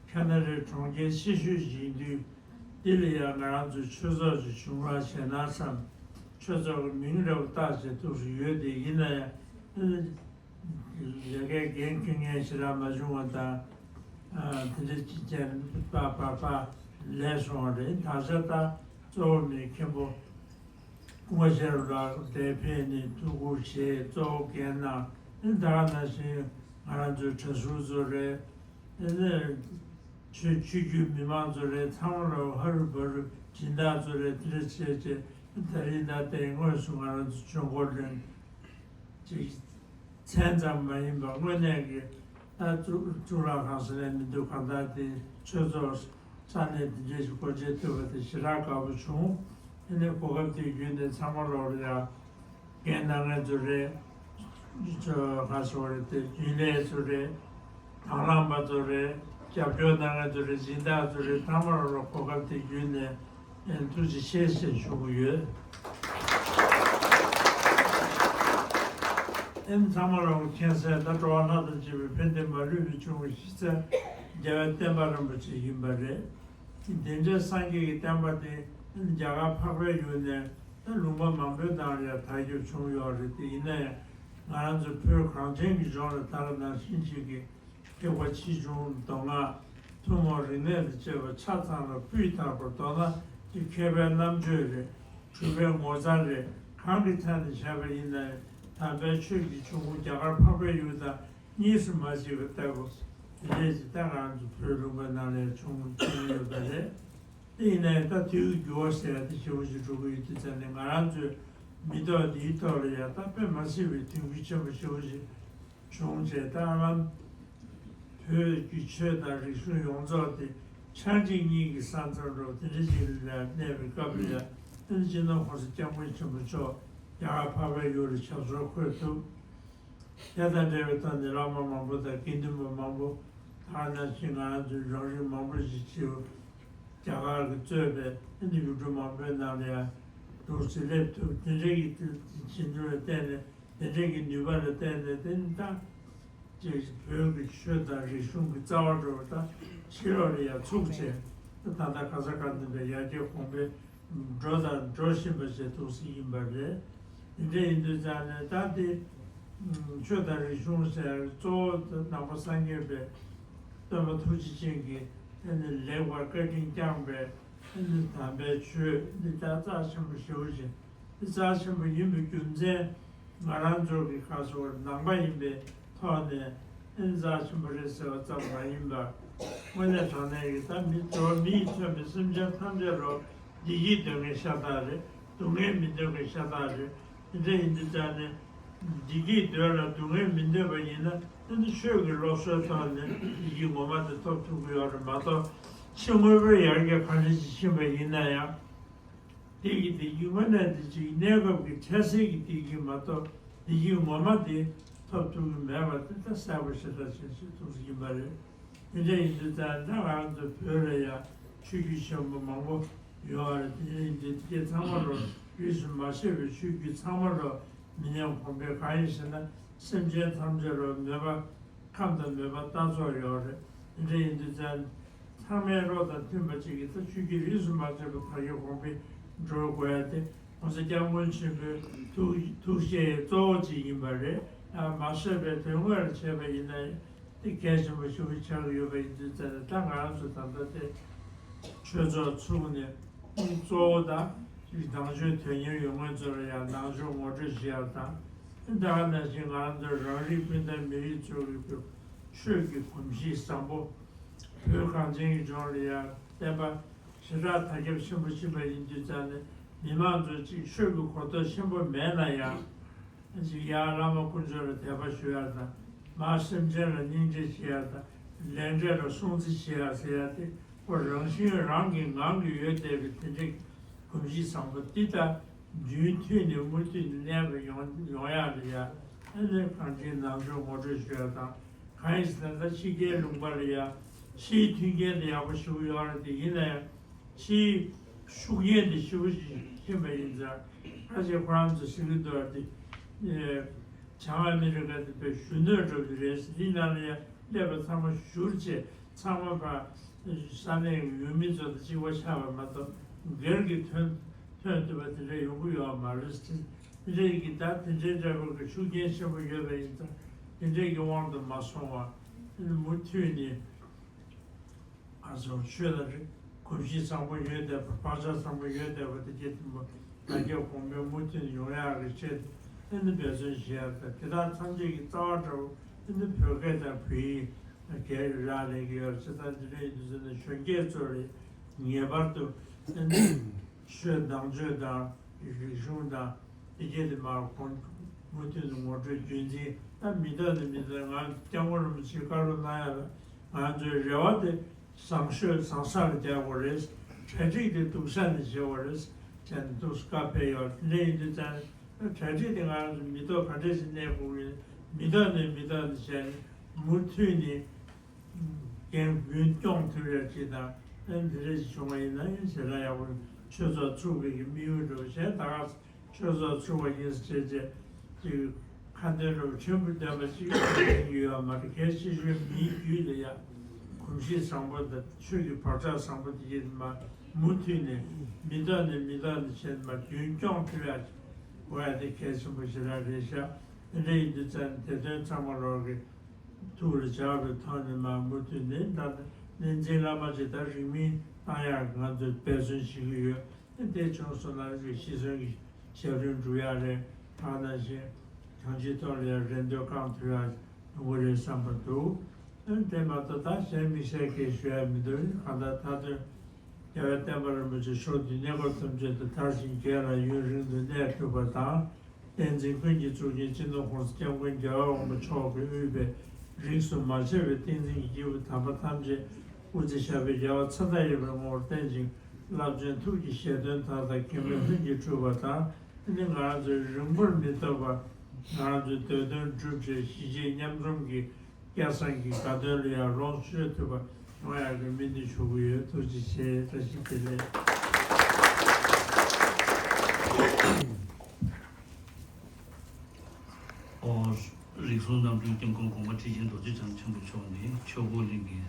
ཁ་ན་ཌའི་གྲོང་ཁྱེར་ཆེ་ཤོས་ཤིག་ཡིན་དུས། འདི་ལ་ཡང་ང་རང་ཚོའི་ཆོས་ཚོགས་ཀྱི་གཞུང་ལ་ཞེད་སྣང་བསམ། ཆོས་ཚོགས་ཀྱི་མིང་འདྲ་བོ་བཏགས་བྱས་འདུག་སུ་ཡོད་དེ། ཡིན་ན་ཡང་ལས་ཀའི་འགན་འཁྱེར་མཁན་ཞེ་དྲག་མ་བྱུང་བ་དང་། དེ་འདྲ་ཅིག་བྱས་ནས་པ་པ་པ་ལས་སོང་བ་རེད། ད་ཆ་ད་གཙོ་བོ་མི་མཁན་པོ་སྐུ་ངོ་ཤེས་རབ་ལགས་དེ་ཕེབས་ནས་ཐུགས་ཁུར་བཞེས། གཙོ་བོ་འགན་གནང་། ཨ་ནི་ད་ག་ནང་བཞིན་ང་རང་ཚོའི་གྲྭ་ཟུར་ཚོ་རེད། ཨ་ནི་ཆོས་ཆོས་བརྒྱུད་མི་མང་ཚོ་རེད། ཚང་མ་ལ་ཧ་རུ་བ་རུ་སྦྱིན་བདག་ཚོ་རེད། དེ་འདྲ་བྱས་བྱས་ད་རིང་ད་ལྟའི་དངོས་སུ་ང་རང་ཚོ་ཆོས་འཁོར་གླིང་ཅིག་མཚན་ཙམ་མ་ཡིན་པར་དངོས་གནས་ཀྱི་ད་གཙུག་གཙུག་ལག་ཁང་ཟེར་ནས་མི་འདུག་གང་ལྟར་དེ་ཆོས་ཚོགས་ས་གནས་དེ་འདྲ་ཞིག་སྒོ་འབྱེད་ཐུབ་པ་དེ་ཞེ་དྲག་དགའ་པོ་བྱུང་། དེ་ནས་གོ་སྐབས་དེ་བརྒྱུད་ནས་ཚང་མ་ལོག་ལ་ཡ་འགན་གནང་མཁན་ཚོ་རེད། ཆོས་ཁ་སོ་རེད། དེ་རྒྱུན་ལས་ཚོ་རེད། དང་བླངས་པ་ཚོ་རེད། རྒྱབ་སྐྱོར་གནང་མཁན་ཚོ་རེད། སྦྱིན་བདག་ཚོ་རེད། ཚང་མ་ལོག་གོ་སྐབས་དེ་བརྒྱུད་ནས། ཨེ། ཐུགས་རྗེ་ཆེ་ཞེས་ཞུ་གི་ཡོད། ཨེ། ཚང་མ་ལ་མཁྱེན་གསལ། ད་འགྲོ་བ་ལྷ་དང་བཅས་པའི་ཕན་བདེ་མ་ལུས་པའི་འབྱུང་བའི་གཞི་རྩ་རྒྱལ་བའི་བསྟན་པ་རིན་པོ་ཆེ་ཡིན་པ་རེད། དེ་འདྲའི་སངས་རྒྱས་ཀྱི་བསྟན་པ་དེ་རྒྱ་གར་འཕགས་པའི་ཡུལ་ནས་ད་ལུང་པ་མང་པོའི་ནང་ལ་ཡང་དར་ཁྱབ་བྱུང་ཡོད་རེད་དེ། ཡིན་ན་ཡང་ ང་རང་ཚོ་བོད་གངས་ཅན་གྱི་ལྗོངས་ལ་ད་ག་ནང་བཞིན་ཅིག་གི་ཐེག་པ་ཆེ་ཆུང་མདོ་སྔགས་ཐུན་མོང་རིག་གནས་དང་བཅས་པ་ཆ་ཚང་ལ་སྤུས་དག་པར། མདོར་ན་ཅིག་མཁས་པའི་རྣམ་དཔྱོད་རེད། གྲུབ་པའི་ངོ་མཚར་རེད། གང་གི་ཆ་ནས་བྱས་པ་ཡིན་ན་ཡང་དམ་པའི་ཆོས་ཀྱི་འབྱུང་ཁུངས་རྒྱ་གར་འཕགས་པའི་ཡུལ་དང་གཉིས་སུ་མ་མཆིས་པ་ལྟ་བུ་དེ་འདྲས་ཅིག་ད་ང་ཚོ་བོད་ལུང་པ་ནང་ལ་ཡང་བྱུང་བྱུང་ཡོད་པ་རེད། དེ་ཡིན་ནའི་ད་དུས་ཀྱི་འགྱུར་བ་ཟེར་ཡ་དེ་ཞེ་པོ་ཞིག་འགྲོ་གི་ཡོད་དུས་ཙང་ནས། ང་རང་ཚོའི་མི་ཐོག་འདིའི་ཐོག་ལ་ཡ་ད་དཔེ་མ་སྲིད་པའི་དོན་གྱི་ཆེན་པོ་ཞེ་པོ་ཞིག་བྱུང་བྱས། ད་ཨ་ལམ་བོད་ཀྱི་ཆོས་དང་རིག་གཞུང་ཡོངས་རྫོགས་དེ་ཆགས་འཇིག་གཉིས་ཀྱི་ས་མཚམས་འགྲོ་དེ་འདྲ་ཞིག་ལ་གནས་པའི་སྐབས་ལ་ཡ། ཨ་ནི་སྤྱི་ནོར་༸གོང་ས་༸སྐྱབས་མགོན་ཆེན་པོ་མཆོག་རྒྱ་གར་འཕགས་པའི་ཡུལ་ལ་ཞབས་སོར་འཁོད་ཐུབ། དེ་དང་འབྲེལ་བའི་ཐོག་ནས་བླ་མ་མང་པོ་དང་དགེ་འདུན་པ་མང་པོ། ད་ག་ནང་བཞིན་ང་རང་ཚོའི་རང་རིགས་མང་པོ་ཞིག་བྱེད། རྒྱ་གར་གྱིས་གཙོས་པའི་ཨ་ནི་ཡུལ་གྲུ་མང་པོའི་ནང་ལ་ཡང་འདུག་སེ་སླེབས་ཐུབ། དེ་འདྲའི་གི་བྱེད་ཐུབ་པ་བརྟེན་ནས། དེ་འདྲའི་གི་ནུས་པ་ལ་བརྟེན་ནས། དེ་ནི་ད་ཅིག་བོད་ཀྱི་ཆོས་དང་རིག་གཞུང་གི་རྩ་བ་འགྲོ་བ་ད་ཕྱི་ལོགས་ལ་ཡང་ཚུགས་བྱས། ད་ད་ལྟ་ག་ས་ག་ནས་པའི་ཡར་རྒྱས་གོང་འཕེལ་འགྲོ་དང་འགྲོ་བཞིན་པ་ཞིག་འདུག་སེ་ཡིན་པ་རེད། དེ་འདྲ་ཡིན་དུས་ཙང་ནས་ད་དེ་ཆོས་དང་རིག་གཞུང་ཟེར་གཙོ་བོ་དེ་ནང་པ་སངས་རྒྱས་པའི་སྟོན་པ་ཐུགས་རྗེ་ཅན་གྱིས་ཨ་ནི་ལེགས་པར་བཀའ་དྲིན་བསྐྱངས་པའི་ཨ་ནི་དམ་པའི་ཆོས་འདི་ད་རྩ་ཆེན་པོ་ཞེ་པོ་ཅིག་འདི་རྩ་ཆེན་པོ་ཡིན་པའི་རྒྱུ་མཚན། ང་རང་ཚོ་གི་ཁ་སོ་ནང་པ་ཡིན་པའི་ཐོག་ནས་ཨེ་རྩ་ཆེན་པོ་རེད་ཟེར་བ་ཙམ་མ་ཡིན་པར། དངོས་གནས་དྲང་གནས་ཀྱི་ད་མི་འགྲོ་བ་མི་ཡིས་མཚོན་པའི་སེམས་ཅན་ཐམས་ཅད་ལ་བདེ་སྐྱིད་འདོད་མཁན་ཤ་སྟག་རེད། སྡུག་བསྔལ་མི་འདོད་མཁན་ཤ་སྟག་རེད། དེ་འདྲ་ཡིན་དུས་ཙང་ནས་བདེ་སྐྱིད་འདོད་ལ་སྡུག་བསྔལ་མི་འདོད་པ་ཡིན་ན། ཨེ་ནི་ཆོས་ཀྱི་སློབ་གསོའི་ཐོག་ནས་བདེ་སྐྱིད་ངོ་མ་དེ་ཐོབ་ཐུབ་ཀྱི་ཡོད་རེད་མ་གཏོགས། ཕྱི་དངོས་པོའི་ཡར་རྒྱས་ག་འདྲ་ཞིག་ཕྱིན་པ་ཡིན་ན་ཡང་། དེ་གི་བདེ་སྐྱིད་དངོས་གནས་དེ་ཅིག་གནས་སྐབས་ཀྱི་འཕྲལ་སེལ་གྱི་བདེ་སྐྱིད་མ་གཏོགས། བདེ་སྐྱིད་ངོ་མ་དེ་ཐོབ་ཐུབ་ཀྱི་མེད་པ་དེ་ད་གསལ་པོ་ཞེ་དྲག་ཅིག་ཞིག་ཐུགས་སུ་ཡིན་པ་རེད། དེ་འདྲ་ཡིན་དུས་ཙང་ད་ང་རང་ཚོ་བོད་ལ་ཡང་ཆོས་བརྒྱུད་ཆེན་པོ་མང་པོ་ཡོད་པ་རེད། དེ་འདྲ་ཡིན་དུས་དེ་ཚང་མ་ལོ་རིས་སུ་མ་ཆད་པའི་ཆོས་བརྒྱུད་ཚང་མ་ལོ་མི་ཉམས་གོང་འཕེལ། གང་ཡིན་ཟེར་ན་སེམས་ཅན་ཐམས་ཅད་ལོ་མོས་པ། ཁམས་དང་མོས་པ་ལྟ་ཚོགས་ཡོད་རེད། དེ་འདྲ་ཡིན་དུས་ཙང་ཚང་མའི་བློ་དང་མཐུན་པ་ཅིག་གིས་ད་ཆོས་བརྒྱུད་རིས་སུ་མ་ཆད་པ་དར་རྒྱས་གོང་འཕེལ་འགྲོ་དགོས་ཡ་དེ་༸གོང་ས་༸སྐྱབས་མགོན་ཆེན་པོའི་ཐུགས་ཐུགས་བཞེད་གཙོ་བོ་ཅིག་ཡིན་པ་རེད། ཡང་མ་བཟོད་པའི་དོན་དངོས་ལ་བྱས་པ་ཡིན་ན་དེ་གལ་ཆེན་པོ་ཞེ་པོ་ཆགས་ཀྱི་ཡོད་པ་ཡིན་དུས་ཙང་ནས། ད་ང་རང་ཚོ་ད་ལྟ་དེ་ཆོས་ཚོགས་ཚུགས་ནས། གཙོ་བོ་དང་ནང་ཆོས་དོན་གཉེར་ཡོད་མཁན་ཚོ་ལ་ཡང་ནང་ཆོས་ངོ་སྤྲོད་བྱེད་ཡག་དང་། ད་ག་ནང་བཞིན་ང་རང་ཚོ་རང་རིགས་སྤུན་ཟླ་མི་རིགས་ཚོ་གི་ཆོས་ཀྱི་གོམས་གཤིས་བཟང་པོ། བོད་གངས་ཅན་གྱི་ལྗོངས་ལ་ཡང་བསྟན་པ་ཞེ་དྲག་དར་ཁྱབ་ཆེན་པོ་ཕྱིན་པ་ཡིན་དུས་ཙང་ནས། མི་མང་ཚོ་གཅིག་ཆོས་ཀྱི་གོ་རྟོགས་ཆེན་པོ་མེད་ན་ཡང་། ཅིག་ཡར་བླ་མ་དཀོན་མཆོག་ལ་དད་པ་ཞུ་ཡག་དང་། མར་སེམས་ཅན་ལ་སྙིང་རྗེ་བྱེད་ཡག་དང་། ལས་འབྲས་ལ་སྲུང་བརྩི་བྱེད་ཡག་ཟེར་ཡག་དེ་ཁོ་རང་བཞིན་རང་གི་ངང་གིས་ཡོད་བསྡད་པའི་དེ་འདྲའི་གོམས་གཤིས་བཟང་པོ་འདི་ད་རྒྱུན་མཐུད་ནས་མུ་མཐུད་ནས་གནས་པ་ཡོང་ཡོང་ཡག་ལ་ཡ། ཨ་ནི་གང་ཅིའི་ནང་ཆོས་ངོ་སྤྲོད་ཞུ་ཡག་དང་། གང་ཡིན་ཟེར་ན་ད་ཕྱི་རྒྱལ་ལུང་པ་ལ་ཡ་ཕྱིའི་མཐུན་རྐྱེན་དེ་ཡག་པོ་ཞེ་པོ་ཡོད་རེད། དེ་ཡིན་ན་ཡང་། ཕྱིའི་ཤུགས་རྐྱེན་དེ་ཞེ་པོ་ཞིག་ཕྱིན་པ་ཡིན་ཙང་། ཁ་ཤས་ཁོ་རང་ཚོ་ཟེར་གྱི་འདུག་པ་དེ། ཨེ། བྱང་ཨ་མི་རི་ཀ་དེ་དཔེ་གཞོན་ནུ་འདྲ་པོ་རེད། འདི་ནང་ལ་ཡང་སླེབས་པ་ཚང་མ་བཞུར་བྱས། ཚང་མ་ཕར་ས་གནས་ཀྱི་ཡུལ་མི་ཚོ་དང་གཅིག་པ་ཆགས་པ་མ་གཏོགས། སྒེར་གྱི་ཐོན་ཐོན་ཐུབ་པ་དེ་འདྲ་ཡོང་གི་ཡོད་མ་རེད། དེ་འདྲའི་གི་ད་དེ་འདྲའི་འདྲ་པོ་གི་ཤུགས་རྐྱེན་ཆེན་པོ་ཡོད་པ་ཡིན་ཙང་། དེ་འདྲའི་གི་དབང་དུ་མ་སོང་བ། མུ་མཐུད་ནས། ང་ཚོར་ཆོས་དང་གོམས་གཤིས་བཟང་པོ་ཡོད་བསྡད་པ། བག་ཆགས་བཟང་པོ་ཡོད་བསྡད་པ་དེ་གྱད་དེ་མོ་དར་རྒྱས་གོང་འཕེལ་མུ་མཐུད་ཡོང་ཡག་གི་ཆེད་དུ་ཨ་ནི་འབད་བརྩོན་བྱེད་ཡག་དང་། དེ་དག་ཐམས་ཅད་ཀྱི་རྩ་བ་འདྲ་བོ་ཨ་ནི་བོད་སྐད་དང་བོད་ཡིག་སྒེར་རག་ལས་ཀྱི་ཡོད་རེད། བྱས་ཙང་དེ་འདྲ་ཡིན་དུས་ཙང་ནས་གཞོན་སྐྱེས་ཚོ་ལ་ངེས་པར་དུ་ཨ་ནི་ཆོས་ནང་ཆོས་དང་རིག་གཞུང་དང་། དེ་གྱད་དེ་མར་གོང་མུ་མཐུད་དུ་ངོ་སྤྲོད་རྒྱུན་འཛིན། ད་མི་ཐོག་ནས་མི་ཐོག་ང་སྐྱབས་མགོན་རིན་པོ་ཆེས་བཀའ་སློབ་གནང་ཡག་ལ་ང་ཚོའི་རེ་བ་དེ་བཟང་ཤོས་བཟང་ས་ལ་རྒྱག་དགོས་རེད། གྲ་སྒྲིག་དེ་སྡུག་ས་ནས་བྱེད་དགོས་རེད་ཟེར་ནས་འདུག་སེ་བཀའ་ཕེབས་ཡོད། དེ་འདྲ་ཡིན་དུས་ཙང་གྲ་སྒྲིག་དེ་ང་རང་ཚོ་མི་ཐོག་ག་འདྲས་ཞིག་གནས་དགོས་ཀྱི་ཡོད། མི་ཐོག་ནས་མི་ཐོག་ནས་བྱས་ནས་མུ་མཐུད་ནས། རྒྱུན་རྒྱུན་སྐྱོང་ཐུབ་ཡག་ཅིག་དང་། ཨ་ནི་དེ་འདྲ་ཞིག་བྱུང་བ་ཡིན་ན་ཡང་ཞེ་དྲག་ཡག་པོ། ཆོས་ཚོགས་ཚུགས་པའི་གི་དམིགས་ཡུལ་འདྲ་བོ་བྱས། ད་ག་ཆོས་ཚོགས་ཚུགས་པ་ཡིན་ཟེར་བྱས་བྱས་ཅིག་ཁ་འདོན་འདྲ་བོ་ཕྲན་བུ་འདོན་པ་ཅིག་ཡོད་ཡོད་མ་རེད། གལ་ཆེ་ཤོས་མིའི་རྒྱུད་ལ་ཡ་གོམས་གཤིས་བཟང་པོ་དང་ཆོས་ཀྱི་བག་ཆགས་བཟང་པོ་དེ་གྱད་མ་མུ་མཐུད་ནས་མི་ཐོག་ནས་མི་ཐོག་ནས་བྱས་ནས་མ་རྒྱུན་སྐྱོང་ཐུབ་ཡག་དགོས་ཡ་དེ་གལ་ཆེན་པོ་ཞེ་དྲག་རེད་ཤག་དེ་འདྲ་ཡིན་དུས་ཙང་དེ་དོན་ཚང་མ་རོགས་ཀྱི་ཐུགས་ལ་འཇགས་པའི་ཐོག་ནས་མར་མུ་མཐུད་ནས་ད་བསྟན་འཛིན་བླ་མ་ཅིག་ད་རིང་མིན་བཏང་ཡག་ང་ཚོས་འབད་བརྩོན་བྱེད་ཀྱི་ཡོད། དེ་བྱུང་སོང་ན་ཤི་གསོན་གྱི་ཞབས་རིམ་སྒྲུབ་ཡག་རེད། ད་ནང་བཞིན་གང་ཅིའི་ཐོག་ལ་ཡང་རེ་འདོད་བསྐང་ཐུབ་ཡག་ཡོང་གི་རེད་བསམ་པ་འདུག་དེ་མ་གཏོགས་ད་གཞན་དམིགས་བསལ་གྱི་ཞུ་ཡག་མི་འདུག་གང་ལྟར་མཐའ་དོན་རྒྱལ་བའི་བསྟན་པ་རིན་པོ་ཆེ་མཆོག་འདི་གནས་སྐབས་ཐམས་ཅད་དུ་དར་ཞིང་རྒྱས་ལ་ཡུན་རིང་དུ་གནས་ཐུབ་པ་དང་། བསྟན་འཛིན་ཀུན་གྱི་གཙུག་རྒྱན་སྤྱི་ནོར་༸གོང་ས་༸སྐྱབས་མགོན་རྒྱལ་བ་དབང་པོ་མཆོག་གིས་དབུས་པའི་རིས་སུ་མ་ཆད་པའི་བསྟན་འཛིན་གྱི་སྐྱེས་བུ་དམ་པ་ཐམས་ཅད་སྐུ་ཚེ་ཞབས་པད་རྒྱལ་བ་ཚེ་མཐའ་ཡས་པའི་ངོ་བོར་བརྟན་ཅིང་རླབས་ཆེན་ཐུགས་ཀྱི་བཞེད་དོན་མཐའ་དག་གེགས་མེད་ལྷུན་གྱིས་གྲུབ་པ་དང་། ཨ་ནི་ང་རང་ཚོའི་རིང་པོར་མི་ཐོགས་པར་ང་རང་ཚོའི་འདོད་དོན་འགྲུབ་ཆེད་གཞིས་བྱེས་མཉམ་འཛོམས་ཀྱི་སྐལ་བཟང་གི་དགའ་སྟོན་ལ་ཡང་ལོངས་སྤྱོད་ཐུབ་པ་ཡོང་ཡག་གི་སྨོན་འདུན་ཞུ་གི་ཡོད། ཐུགས་རྗེ་ཆེ། བཀྲ་ཤིས་བདེ་ལེགས། ཨོ། རིགས་གསུམ་རྣམ་གྲོལ་སྐྱབས་མགོན་གོང་མ་ཁྲི་ཆེན་རྡོ་རྗེ་འཆང་ཆེན་པོ་མཆོག་ནས་ཆོས་འཁོར་གླིང་གི་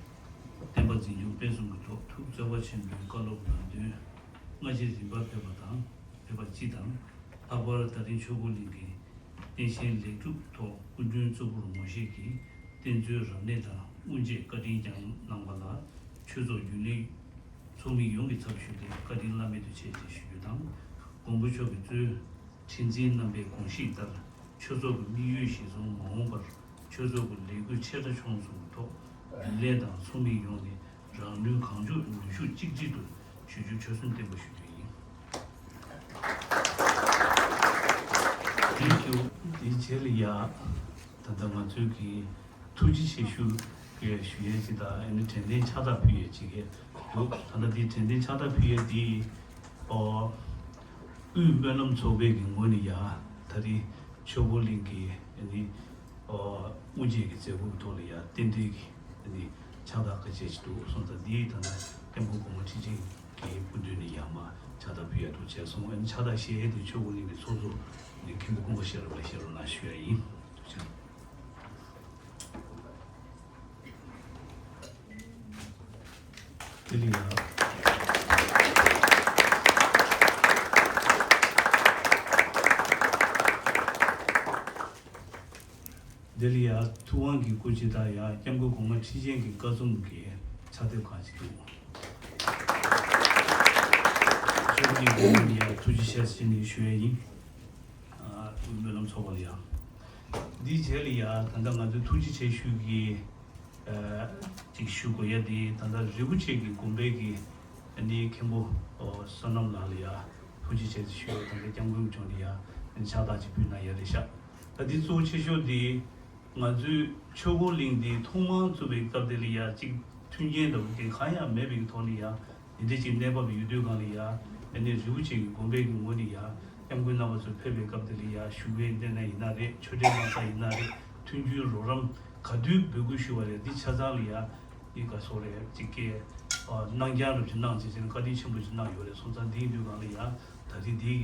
བསྟན་པ་འཛིན་སྐྱོང་སྤེལ་གསུམ་གྱི་ཐོག་ཐུགས་བརྩེ་བ་ཆེན་པོས་བཀའ་སློབ་ལམ་སྟོན་སྔ་ཕྱིར་རིམ་པ་ཕེབས་པ་དང་ཕེབས་པ་སྤྱི་དང་། ལྷག་པར་ད་རིང་ཆོས་འཁོར་གླིང་གི་རྟེན་བཞེངས་ལེགས་གྲུབ་ཐོག་སྐུ་མགྲོན་གཙོ་བོར་ངོ་ཤེས་ཀྱིས་བསྟན་འཛིན་རབ་གནས་དང་དབུ་འབྱེད་བཀའ་དྲིན་བསྐྱངས་གནང་བ་ལ་ཆོས་ཚོགས་རྒྱུན་ལས་ཚོགས་མི་ཡོངས་ཀྱི་ཚབ་ཞུས་ཏེ་བཀའ་དྲིན་བླ་མེད་དུ་ཆེ་ཞེས་ཞུ་རྒྱུ་དང་། མགོན་པོ་མཆོག་གིས་གཙོས། ཁྲི་འཛིན་རྣམ་པའི་དགོངས་གཞི་ལྟར་ཆོས་ཚོགས་ཀྱི་དམིགས་ཡུལ་གཞིར་བཟུང་མ་འོངས་པར་ཆོས་ཚོགས་ཀྱི་ལས་འགུལ་ཆེ་ཕྲ་ཆུང་གསུམ་ཐོག་རྒྱུན་ལས་དང་ཚོགས་མི་ཡོངས་ནས་རང་ནུས་གང་ལྕོགས་ནུས་ཤུགས་གཅིག་སྒྲིལ་དུ་ཞུ་རྒྱུ་ཆོད་སེམས་བརྟན་པོ་ཞུ་རྒྱུ་ཡིན། དེའི་རྗེས་ལ་ཡ། ད་ལྟ་ང་ཚོའི་གི་ཐུགས་རྗེ་ཆེ་ཞུ་ཡས་ཞུ་ཡས་ཅིག་དང་ཨ་ནི་དྲན་རྟེན་ཕྱག་རྟགས་ཕུལ་ཡས་ཅིག་གི་འདུག་ད་ལྟ་འདི་དྲན་རྟེན་ཕྱག་རྟགས་ཕུལ་ཡས་འདི་ཨོ་དབུས་སྨོན་ལམ་ཚོགས་པའི་གི་ངོས་ནས་ཡ་ད་རེས་ཆོས་འཁོར་གླིང་གི་ཨ་ནི་ཨོ་དབུ་འབྱེད་ཀྱི་མཛད་སྒོ་གི་ཐོག་ལ་ཡ་རྟེན་འབྲེལ་གྱི་ཨ་ནི་ཕྱག་རྟགས་ཁ་ཤས་ཅིག་འདུག་སོང་ཙང་འདི་ད་ལྟ་སྐྱབས་མགོན་གོང་མ་ཁྲི་ཆེན་གྱི་སྐུ་མདུན་ནས་ཡ་མ་ཕྱག་རྟགས་ཕུལ་ཡས་འདུག་བྱས་སོང་ཨ་ནི་ཕྱག་རྟགས་བཞེས་ཡས་དེ་ཆོས་འཁོར་གླིང་གི་ཚོགས་གཙོ་ནས་མཁན་པོ་ཀུན་དགའ་ཤེས་རབ་ལགས་བཞེས་རོགས་གནང་ཞུ་ཡ་ཡིན། ཐུགས་རྗེ་ཆེ། དེ་ལ་ཡ། དེ་ལ་ཡ་ཐུབ་དབང་གི་སྐུ་ཕྱི་དང་ཡ་སྐྱབས་མགོན་གོང་མ་ཁྲི་ཆེན་གྱི་བཀའ་ཚོམས་ཀྱི་ཕྱག་དེབ་ཁག་ཅིག་འདུག་ཁྱོད་ཀྱི་སྐུ་མདུན་ཡ་ཐུགས་རྗེ་ཆེ་ཟེར་ནས་ཞུ་ཡ་ཡིན། ཨ་སྨོན་ལམ་ཚོགས་པ་ལ་ཡ། འདིའི་རྗེས་ལ་ཡ་ད་ལྟ་ང་ཚོས་ཐུགས་རྗེ་ཆེ་ཞུ་གི་ཅིག་ཞུ་དགོས་ཡ་དེ་ད་ལྟ་རི་བོ་ཆེ་གི་དགོན་པའི་གི་ཨ་ནི་མཁན་པོ་ཨོ་བསོད་ནམས་ལགས་ལ་ཡ་ཐུགས་རྗེ་ཆེ་ཞུ་ཡ་ད་ལྟ་སྐྱབས་མགོན་མཆོག་ནས་ཡ་ཨ་ནི་ཕྱག་རྟགས་ཅིག་ཕུལ་གནང་ཡ་རེད་ཤག་ད་འདི་གཙོ་བོ་ཆེ་ཤོས་དེ་ང་ཚོའི་ཆོས་འཁོར་གླིང་འདི་ཐོག་མར་བཙུགས་པའི་སྐབས་དེ་ལ་ཡ་ཅིག་མཐུན་རྐྱེན་འདྲ་བོ་དེ་གང་ཡང་མེད་པའི་ཐོག་ནས་ཡ། དེ་འདྲ་ཅིག་གནས་བབ་ཡོད་དུས་སྒང་ལ་ཡ། ཨ་ནི་རི་བོ་ཆེ་གི་དགོན་པའི་གི་ངོས་ནས་ཡ། སྐྱབས་མགོན་རྣམ་པ་ཚོ་ཕེབས་པའི་སྐབས་དེ་ལ་ཡ་བཞུགས་གནས་ཡིན་ན་རེད། ཆོས་འབྲེལ་གནང་ས་ཡིན་ན་རེད། མཐུན་འགྱུར་རོགས་རམ་ག་དུས་འབོད་སྐུལ་ཞུ་བ་རེད། འདི་ཆ་ཚང་ལ་ཡ། འདི་ག་སོགས་རེད་ཅིག་གི། གནང་རྐྱང་རབ་ཅིག་གནང་ཅིག་ཟེར་ནས་བཀའ་དྲིན་ཆེན་པོ་ཅིག་གནང་ཡོད་རེད། སོང་ཙང་འདི་ཡིན་དུས་སྒང་ལ་ཡ། ད་རེས་འདི་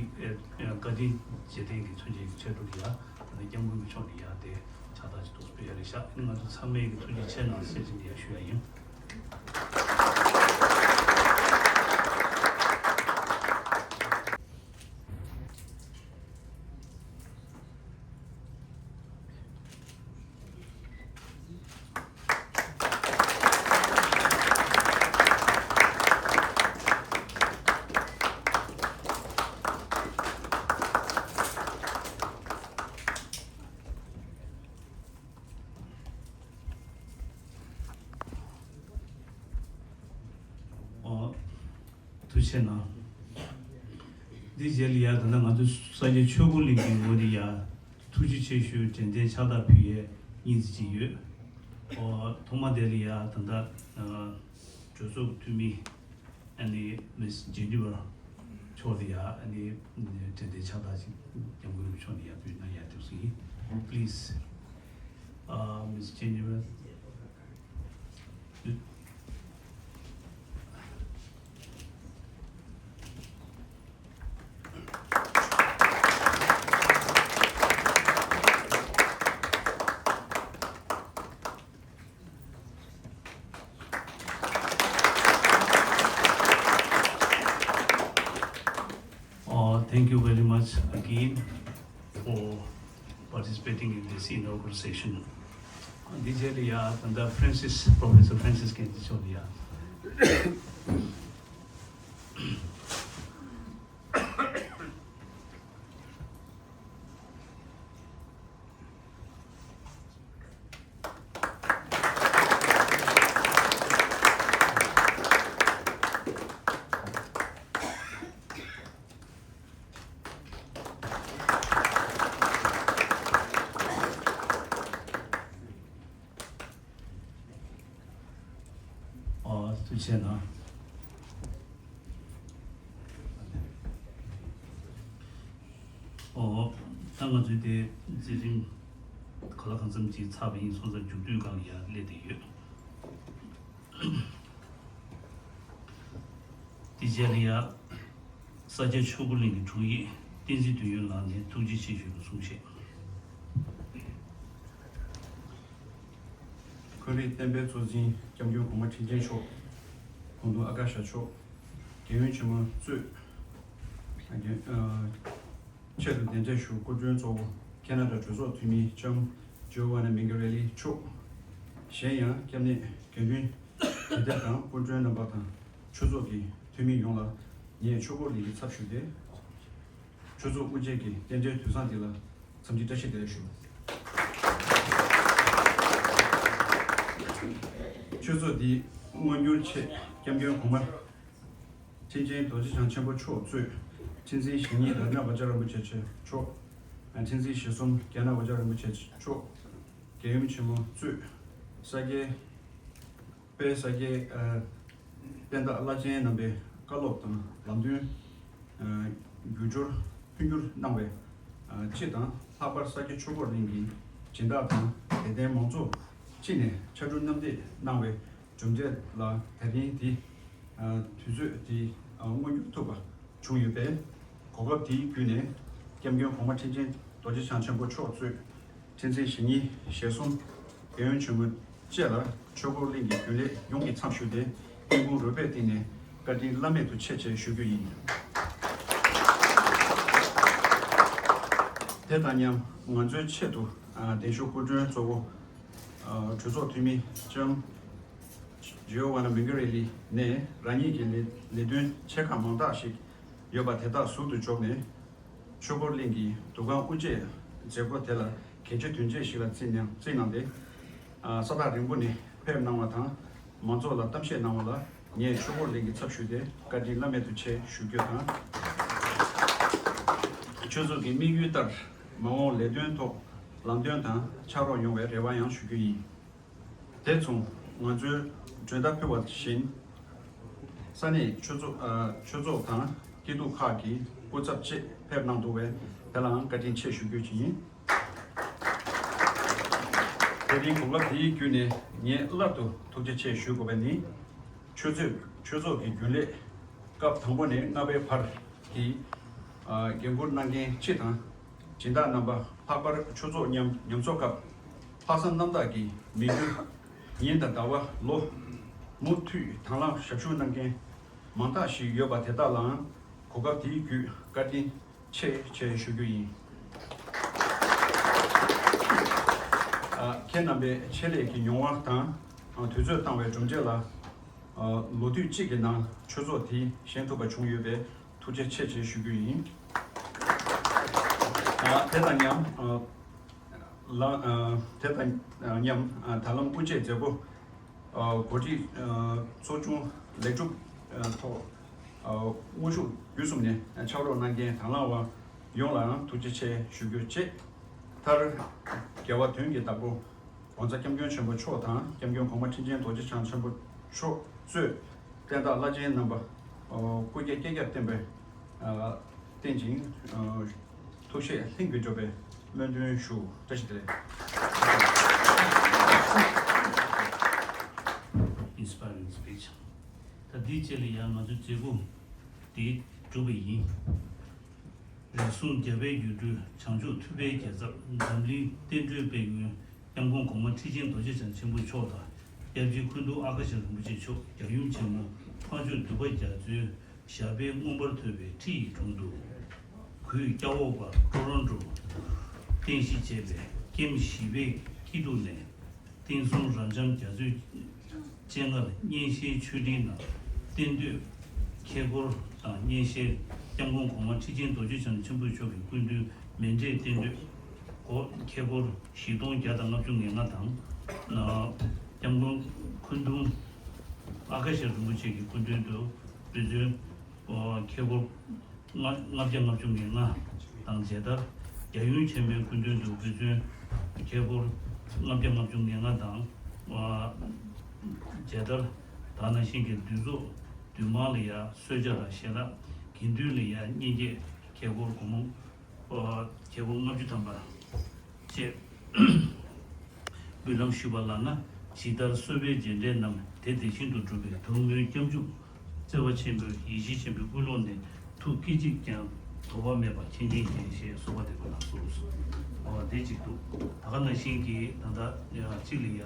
བཀའ་དྲིན་རྗེས་དྲན་གྱི་མཚོན་བྱེད་ཀྱི་ཆེད་དུ་ལ་ཡ། ཨ་ནི་སྐྱབས་མགོན་གྱི་ཕྱོགས་ནས་ཡ་དེ་ཕྱག་རྟགས་ཅིག་ཏུ་སྤེལ་ཡ་རེད་ཤག་ཨ་ནི་ང་ཚོ་ཚང་མས་ཀྱི་ཐུགས་རྗེ་ཆེ་གནང་ཟེར་ཅིག་ཡ་ཞུ་ཡ་ཡིན། ཨོ། ཐུགས་རྗེ་གནང་། འདི་རྗེས་ལ་ཡ་ད་ལྟ་ང་ཚོ་ས་སྐྱ་ཆོས་འཁོར་གླིང་གི་ངོས་ནས་ཡ་ཐུགས་རྗེ་ཆེ་ཞུའི་དྲན་རྟེན་ཕྱག་རྟགས་ཕུལ་ཡས་གཉིས་ཙམ་ཅིག་ཡོད། ཨོ། ཐོག་མ་དེ་ལ་ཡ་ད་ལྟ་གྲོས་ཚོགས་འཐུས་མི་ཨ་ནི་མིས་ཇེ་ནི་ཝར་མཆོག་ལ་ཡ་ཨ་ནི་དྲན་རྟེན་ཕྱག་རྟགས་ཅིག་སྐྱབས་མགོན་མཆོག་ནས་ཡ་ཕུལ་གནང་ཡ་འདུག་ཟེར་ཡིན། Please, uh, Miss Jennifer. Oh, thank you very much again for Participating in this inaugural session. འདི་རྗེས་ལ་ཡ་ད་ལྟ་Francis, Professor Francis Khenze མཆོག་ལ་ཡ། ཨོ། ཐུགས་རྗེ་གནང་། ཨོ། ད་ང་ཚོའི་དེ་མཛད་རིམ་གང་ལ་གང་འཚམ་ཅིག་ཚར་བ་ཡིན་སོང་ཙང་མཇུག་བསྡུའི་སྒང་ལ་ཡར་སླེབས་བསྡད་ཡོད། དེ་རྗེས་ལ་ཡ། ས་སྐྱ་ཆོས་འཁོར་གླིང་གི་དྲུང་ཡིག་བསྟན་འཛིན་དོན་ཡོད་ལགས་ནས་ཐུགས་རྗེ་ཆེ་ཞུ་བའི་གསུང་བཤད། འཁོན་རིགས་བསྟན་པའི་གཙོ་འཛིན་སྐྱབས་མགོན་གོང་མ་ཁྲི་ཆེན་མཆོག། གུང་ཐུང་ཨ་ཀ་ཤ་མཆོག། རྒྱལ་ཡོངས་ཆེན་མོ་གཙོས། ཨ། རྒྱལ། ཨ། ཆེད་དུ་གདན་འདྲེན་ཞུ་སྐུ་མགྲོན་གཙོ་བོ་ཁེ་ན་ཌ་གྲོས་ཚོགས་འཐུས་མི་ལྕམ་ཇོ་ཝ་ན་མིང་གེ་རེ་ལི་མཆོག། གཞན་ཡང་སྐྱབས་གནས་དགེ་འདུན་དགེ་འདུན་དང་སྐུ་མགྲོན་རྣམ་པ་དང་ཆོས་ཚོགས་ཀྱི་འཐུས་མི་ཡོངས་ལ་ངས་ཆོས་འཁོར་གླིང་གི་ཚབ་ཞུས་ཏེ། ཆོས་ཚོགས་དབུ་འབྱེད་ཀྱི་རྟེན་འབྲེལ་དུས་བཟང་འདི་ལ་འཚམས་འདྲི་བཀྲ་ཤིས་བདེ་ལེགས་ཞུ། ཆོས་ཚོགས་འདིའི་དངོས་འབྱོར་ཆེད་སྐྱབས་མགོན་གོང་མ་ཁྲི་ཆེན་རྡོ་རྗེ་འཆང་ཆེན་པོ་མཆོག་གཙོས་ཁྲི་འཛིན་ཞེ་གཉིས་རཏྣ་བཛྲ་རིན་པོ་ཆེ་མཆོག། ཁྲི་འཛིན་ཞེ་གསུམ་ཛྙཱ་ན་བཛྲ་རིན་པོ་ཆེ་མཆོག། རྒྱལ་ཡུམ་ཆེན་མོ་གཙོས་ས་སྐྱའི་དཔལ་ས་སྐྱའི། ཨ། བསྟན་བདག་བླ་ཆེན་རྣམ་པའི་བཀའ་སློབ་དང་ལམ་སྟོན། ཨ། བསྒྱུར་བཅོས་མཐུན་འགྱུར་གནང་བའི། ཨ། སྤྱི་དང་ལྷག་པར་ས་སྐྱ་ཆོས་འཁོར་གླིང་གི་སྦྱིན་བདག་དང་དད་ལྡན་མང་ཚོགས་སྤྱི་ནས་ཕྱར་གྲུ་མཉམ་འདེགས་གནང་བའི་གྲུབ་འབྲས་ལ་དེ་རིང་འདི། ཨ། དུས་ཚོད་འདི། ཨ། མངོན་འགྱུར་ཐུབ་པ་བྱུང་ཡོད་པས། གོ་སྐབས་འདི་བརྒྱུད་ནས་སྐྱབས་མགོན་གོང་མ་ཁྲི་ཆེན་རྡོ་རྗེ་འཆང་ཆེན་པོ་མཆོག་གཙོས་ཁྲི་འཛིན་ཞེ་གཉིས་ཞེ་གསུམ་རྒྱལ་ཡོངས་ཆེན་མོ་བཅས་ལ་ཆོས་འཁོར་གླིང་གི་རྒྱུན་ལས་ཡོངས་ཀྱི་ཚབ་ཞུས་ཏེ་སྙིང་ཁུང་རུས་པའི་གཏིང་ནས་བཀའ་དྲིན་བླ་མེད་དུ་ཆེ་ཞེས་ཞུ་རྒྱུ་ཡིན། དེ་དང་མཉམ་ང་ཚོའི་ཆེད་དུ། ཨ། གདན་ཞུ་སྐུ་མགྲོན་གཙོ་བོ། ཨ། གྲོས་ཚོགས་འཐུས་མི་ལྕམ་ཇོ་ཝ་ན་མིང་གེ་རེ་ལི་ནས་རང་ཉིད་ཀྱི་ལས་ལས་དོན་ཆེ་ཁག་མང་དག་ཞིག་ཡོད་པ་དེ་དག་ཟུར་དུ་འཇོག་ནས། ཆོས་འཁོར་གླིང་གི་འདུ་ཁང་དབུ་འབྱེད་མཛད་སྒོ་དེ་ལ་གལ་ཆེ་དོན་ཆེ་ཞིག་ལ་བརྩིས་གནང་བརྩིས་གནང་སྟེ། ཨ། ས་ཐག་རིང་པོ་ནས་ཕེབས་གནང་བ་དང་། མང་ཚོགས་ལ་གཏམ་བཤད་གནང་བ་ལ་ངས་ཆོས་འཁོར་གླིང་གི་ཚབ་ཞུས་ཏེ་བཀའ་དྲིན་བླ་མེད་དུ་ཆེ་ཞུ་རྒྱུ་དང་། ཆོས་ཚོགས་ཀྱི་དམིགས་ཡུལ་ལྟར་མ་འོངས་ལས་དོན་ཐོག་ལམ་སྟོན་དང་ཕྱག་རོགས་ཡོང་བའི་རེ་བ་ཡང་ཞུ་རྒྱུ་ཡིན། དེ་མཚུངས་ང་ཚོས་གྲོས་བརྡ་ཕུལ་བ་བཞིན། ས་གནས་ཆོས་ཚོགས། ཨ། ཆོས་ཚོགས་དང་སྐྱིད་སྡུག་ཁག་གི་སྐུ་ཚབ་བཅས་ཕེབས་གནང་འདུག་པས་དེ་ལའང་བཀའ་དྲིན་ཆེ་ཞུ་རྒྱུ་ཡིན། དེ་རིང་གོ་སྐབས་འདིའི་བརྒྱུད་ནས་ངས་སླར་དུ་ཐུགས་རྗེ་ཆེ་ཞུ་དགོས་པ་ནི། ཆོས་ཚོགས་ཆོས་ཚོགས་ཀྱི་རྒྱུན་ལས་སྐབས་དང་པོ་ནས་ལྔ་པའི་བར་གྱི། ཨ། འགན་འཁུར་གནང་མཁན་སྤྱི་དང་། སྦྱིན་བདག་རྣམ་པ་ལྷག་པར་ཆོས་ཚོགས་ཉམས་ཉམས་གསོ་སྐབས་ལྷག་བསམ་རྣམ་དག་གིས་མི་རྒྱུ་ཉིན་དང་ཟླ་བ་ལོ་མུ་མཐུད་དང་བླངས་ཞབས་ཞུ་གནང་མཁན་མང་དག་ཞིག་ཡོད་པ་དེ་དག་ལའང་གོ་སྐབས་དེའི་བརྒྱུད་བཀའ་དྲིན་ཆེ་ཆེ་ཞུ་རྒྱུ་ཡིན། ཨ། ཁྱེད་རྣམ་པའི་ཆེད་ལས་ཀྱི་མྱོང་བ་དང་། ཨ། དུས་ཚོད་བཏང་བའི་གྲུབ་འབྲས་ལ། ཨ། ལོ་དུས་གཅིག་གི་ནང་ཆོས་ཚོགས་དེ་བཞེངས་ཐུབ་པ་བྱུང་ཡོད་པས་ཐུགས་རྗེ་ཆེ་ཆེ་ཞུ་རྒྱུ་ཡིན། ཨ། དེ་དང་མཉམ། ཨ། ལ། ཨ། དེ་དང་མཉམ། ཨ། ད་ལམ་དབུ་འབྱེད་མཛད་སྒོ། ཨ། གོ་སྒྲིག་ཨ། ཚོགས་ཆུང་ལེགས་གྲུབ། ཨ། ཐོག་ཨ། དངོས་ཤུགས་བརྒྱུད་གསུམ་ནས་ཕྱག་རོགས་གནང་མཁན་དང་བླངས་པ་ཡོངས་ལའང་ཐུགས་རྗེ་ཆེ་ཞུ་རྒྱུ་བཅས། མཐར། རྒྱལ་བ་དོན་གྱི་བདག་པོ་༸གོང་ས་༸སྐྱབས་མགོན་ཆེན་པོ་མཆོག་དང་༸སྐྱབས་མགོན་གོང་མ་ཁྲི་ཆེན་རྡོ་རྗེ་འཆང་ཆེན་པོ་མཆོག་གཙོས་བསྟན་བདག་བླ་ཆེན་རྣམ་པ། ཨ། སྐུ་སྐྱེ་བསྐྱེད་རྒྱ་བསྟན་པའི། ཨ། བརྟན་ཅིང་། ཨ། ཐུགས་བཞེད་ལྷུན་གྱིས་འགྲུབ་པའི་སྨོན་འདུན་ཞུ། བཀྲ་ཤིས་བདེ་ལེགས། Inspiring speech. ད་འདིའི་རྗེས་ལ་ཡང་ང་ཚོའི་མཛད་སྒོ་འདི་གྲུབ་པ་ཡིན། རིགས་གསུམ་རྒྱལ་བའི་ཡུལ་གྲུ་བྱང་ཕྱོགས་ཐུབ་པའི་རྒྱལ་ཚབ་འཛམ་གླིང་བསྟན་འགྲོའི་དཔལ་མགོན་༸སྐྱབས་མགོན་གོང་མ་ཁྲི་ཆེན་རྡོ་རྗེ་འཆང་ཆེན་པོ་མཆོག་དང་། སྐྱབས་རྗེ་ཁུ་ཐུ་ཨ་ཀ་ཤ་རིན་པོ་ཆེ་མཆོག་རྒྱལ་ཡུམ་ཆེན་མོ་འཕགས་མཆོག་འདུས་པ་རྒྱ་མཚོའི་ཞབས་པད་མངོན་པར་མཐོ་བའི་ཁྲི་ཡི་དྲུང་དུ། གུས་སྐྱབས་འོག་པ་ཊོ་རོན་ཊོ། རྟེན་གཞི་བྱས་པའི་ཀེམ་བཞི་པའི་སྐྱིད་སྡུག་ནས། བསྟན་སྲུང་རབ་འབྱམས་རྒྱ་མཚོའི་སྤྱན་སྔར་གཉན་ཤལ་མཆོད་སྤྲིན་དང་། རྟེན་སྟོད་ཁལ་འཁོར་དང་། གཉན་ཤལ་སྐྱབས་མགོན་གོང་མ་ཁྲི་ཆེན་རྡོ་རྗེ་འཆང་ཆེན་པོ་མཆོག་གི་སྐུ་མདུན་མཎྜལ་རྟེན་སྟོད་སྒོ་ཁལ་འཁོར་བཞི་སྟོང་བརྒྱ་དང་ལྔ་བཅུ་ང་ལྔ་དང་། སྐྱབས་མགོན་འཁོན་གདུང་ཨ་ཀ་ཤ་རིན་པོ་ཆེ་གི་སྐུ་མདུན་དུ་འབད་བརྩོན། ཁལ་འཁོར་ལྔ་ལྔ་བརྒྱ་ལྔ་བཅུ་ང་ལྔ་དང་མཇལ་དར། རྒྱལ་ཡུམ་ཆེན་མོའི་སྐུ་མདུན་དུ་འབད་བརྩོན། ཁལ་འཁོར་ལྔ་བརྒྱ་ལྔ་བཅུ་ང་ལྔ་དང་མཇལ་དར། དེ་ནང་བཞིན་གྱི་འདུས་ཚོགས་འདུས་མང་ལ་ཡང་གསོལ་ཇ་དང་ཞལ་ལག་དགེ་འདུན་ལ་ཡང་སྙིང་རྗེ་ཁལ་འཁོར་སྒོར་མོ། ཁལ་འཁོར་ལྔ་བཅུ་ཐམ་པ་བཅས་འབུལ་ལམ་ཞུས་པ་ལགས་ན། ཇི་ལྟར་གསོལ་བའི་རྗེས་དྲན་རྣམས་དེ་དེ་བཞིན་དུ་འགྲུབ་པའི་ཐུགས་སྨོན་སྐྱབས་འཇུག་བརྩེ་བ་ཆེན་པོས་ཡེ་ཤེས་ཆེན་པོའི་ཀུན་སློང་ནས་ཐུགས་སྐད་ཅིག་ཀྱང་དོར་བ་མེད་པར་མཁྱེན་མཁྱེན་མཁྱེན་ཞེས་གསོལ་བ་འདེབས་པ་ལགས་སོ། འོ་དེ་གཅིག་འདུག་ད་ག་ནང་བཞིན་གྱི་ད་ལྟ་གཅིག་ལ་ཡ།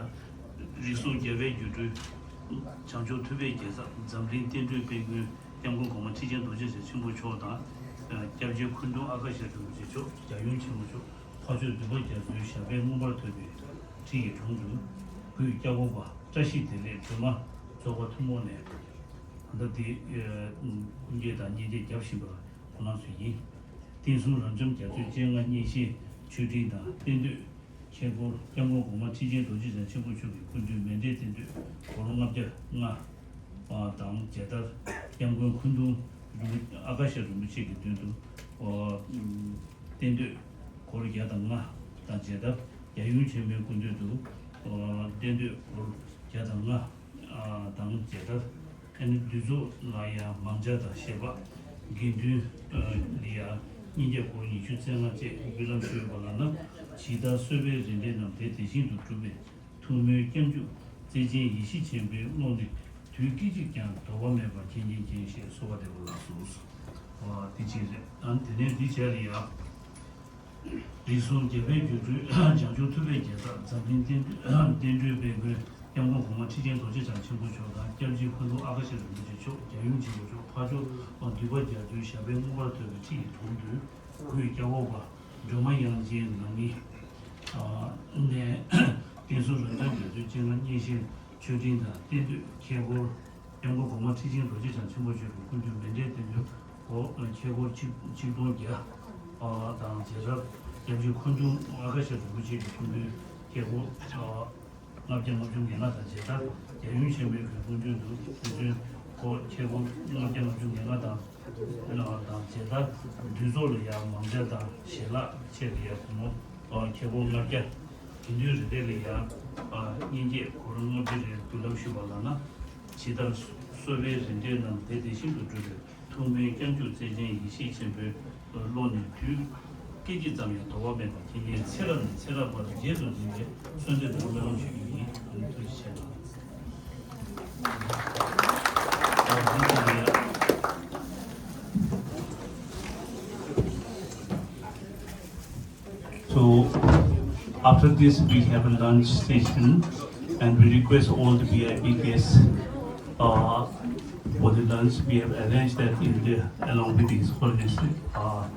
རིགས་གསུམ་རྒྱལ་བའི་སྒྱུ་འཕྲུལ། བྱང་ཆུབ་ཐུབ་པའི་རྒྱལ་ཚབ་འཛམ་གླིང་བསྟན་འགྲོའི་དཔལ་མགོན་སྐྱབས་མགོན་གོང་མ་ཁྲི་ཆེན་རྡོ་རྗེ་འཆང་ཆེན་པོ་མཆོག་དང་། སྐྱབས་རྗེ་འཁོན་གདུང་ཨ་ཀ་ཤ་རིན་པོ་ཆེ་མཆོག་རྒྱལ་ཡུམ་ཆེན་མོ་མཆོག་ཕ་ཆོས་འདུས་པ་རྒྱ་མཚོའི་ཞབས་པད་མངོན་པར་མཐོ་བའི་ཁྲི་ཡི་དྲུང་དུ་གུས་སྐྱབས་འོག་པ་བཀྲ་ཤིས་བདེ་ལེགས་སྒྲོལ་མ་རྫོགས་པ་ཐུན་མོང་ནས་ད་ལྟ་འདི་སྐུ་འགྱེད་དང་སྙིང་རྗེ་བརྒྱབ་བཞིན་པ་ཁོང་རྣམ་ཚོ་ཡིན། བསྟན་སྲུང་རབ་འབྱམས་རྒྱ་མཚོའི་སྤྱན་སྔར་གཉན་ཤལ་མཆོད་སྤྲིན་དང་རྟེན་སྟོད་ཁལ་འཁོར་སྐྱབས་མགོན་གོང་མ་ཁྲི་ཆེན་རྡོ་རྗེ་འཆང་ཆེན་པོ་མཆོག་གི་སྐུ་མདུན་མཎྜལ་རྟེན་སྟོད་སྒོར་ལྔ་བརྒྱ་ལྔ་དང་མཇལ་དར། སྐྱབས་མགོན་འཁོན་གདུང་རིན་པོ་ཨ་ཀ་ཤ་རིན་པོ་ཆེ་གི་མདུན་དུ་རྟེན་སྟོད་སྒོར་བརྒྱ་དང་ལྔ་དང་མཇལ་དར། རྒྱལ་ཡུམ་ཆེན་མོའི་སྐུ་མདུན་དུ་རྟེན་སྟོད་སྒོར་བརྒྱ་དང་ལྔ་དང་མཇལ་དར། ཨ་ནི་འདུས་ཚོགས་ལ་ཡང་མང་ཇ་དང་ཞལ་འབག་དགེ་འདུན་ལ་ཡང་སྙིང་རྗེ་སྒོར་ཉི་ཤུ་རྩ་ལྔ་བཅས་འབུལ་ལམ་ཞུས་པ་ལགས་ན། ཇི་ལྟར་གསོལ་བའི་རྗེས་དྲན་རྣམས་དེ་དེ་བཞིན་དུ་འགྲུབ་པའི་ཐུགས་སྨོན་སྐྱབས་འཇུག་བརྩེ་ཆེན་ཡེ་ཤེས་ཆེན་པོའི་ཀློང་ནས་དུས་སྐད་ཅིག་ཀྱང་དོར་བ་མེད་པར་མཁྱེན་མཁྱེན་མཁྱེན་ཞེས་གསོལ་བ་འདེབས་པ་ལགས་སོ། འོ་དེ་གཅིག་རེད། ཨ་ནི་དེ་ནས་འདི་བྱས་ལ་ཡང་། རིགས་གསུམ་རྒྱལ་བའི་སྒྱུ་འཕྲུལ་བྱང་ཆུབ་ཐུབ་པའི་རྒྱལ་ཚབ་འཛམ་གླིང་བསྟན་བསྟན་འགྲོའི་དཔལ་མགོན་སྐྱབས་མགོན་གོང་མ་ཁྲི་ཆེན་རྡོ་རྗེ་འཆང་ཆེན་པོ་མཆོག་དང་སྐྱབས་རྗེ་འཁོན་གདུང་ཨ་ཀ་ཤ་རིན་པོ་ཆེ་མཆོག་རྒྱལ་ཡུམ་ཆེན་པོ་མཆོག་ཕ་ཆོས་འདུས་པ་རྒྱ་མཚོའི་ཞབས་པད་མངོན་པར་མཐོ་བའི་ཁྲི་ཡི་དྲུང་དུ་གུས་སྐྱབས་འོག་པ་སྒྲོལ་མ་དབྱངས་ཅན་ནང་ནས་བསྟན་སྲུང་རབ་འབྱམས་རྒྱ་མཚོའི་སྤྱན་སྔར་གཉན་ཤལ་མཆོད་སྤྲིན་དང་རྟེན་སྟོད་ཁལ་འཁོར་སྐྱབས་མགོན་གོང་མ་ཁྲི་ཆེན་རྡོ་རྗེ་འཆང་ཆེན་པོ་མཆོག་གི་སྐུ་མདུན་མཎྜལ་རྟེན་སྟོད་སྒོ་ཁལ་འཁོར་ཆིག་ཆིག་སྟོང་བརྒྱ་དང་མཇལ་དར། སྐྱབས་རྗེ་འཁོན་གདུང་ཨ་ཀ་ཤ་རིན་པོ་ཆེ་གི་སྐུ་མདུན་ཁལ་འཁོར་ལྔ་བརྒྱ་ལྔ་བཅུ་ང་ལྔ་དང་མཇལ་དར། རྒྱལ་ཡུམ་ཆེན་པོའི་གི་སྐུ་མདུན་དུ་སྐུ་མདུན་སྒོ་ཁལ་འཁོར་ལྔ་བརྒྱ་ལྔ་བཅུ་ང་ལྔ་དང་དང་མཇལ་དར། འདུས་ཚོགས་ལ་ཡང་མང་ཇ་དང་ཞལ་ལག་ཆེད་དུ་ཡང་སྒོར་མོ་ཁལ་འཁོར་ལྔ་བརྒྱ། དགེ་འདུན་རེ་རེ་ལ་ཡང་སྙིང་རྗེ་སྒོར་མོ་ལྔ་བརྒྱ་རེ་འབུལ་ལམ་ཞུས་པ་ལགས་ན། ཇི་ལྟར་གསོལ་བའི་རྗེས་དྲན་རྣམས་དེ་དེ་བཞིན་དུ་འགྲུབ་པའི་ཐུགས་སྨོན་སྐྱབས་འཇུག་བརྩེ་ཆེན་ཡེ་ཤེས་ཆེན་པོའི་ཀློང་ནས་དུས་སྐད་ཅིག་ཙམ་ཡང་དོར་བ་མེད་པར་མཁྱེན་མཁྱེན་ཚེ་རབས་ནས་ཚེ་རབས་བར་རྗེས་སུ་འཛིན་པའི་གསོལ་འདེབས་དང་སྨོན་ལམ་ཞུ་རྒྱུ་ཡིན། ཐུགས་རྗེ་ཆེ་གནང་། So, after this, we have a lunch session, and we request all the V I P guests, uh, for the lunch. We have arranged that in the, along with His Holiness. Uh,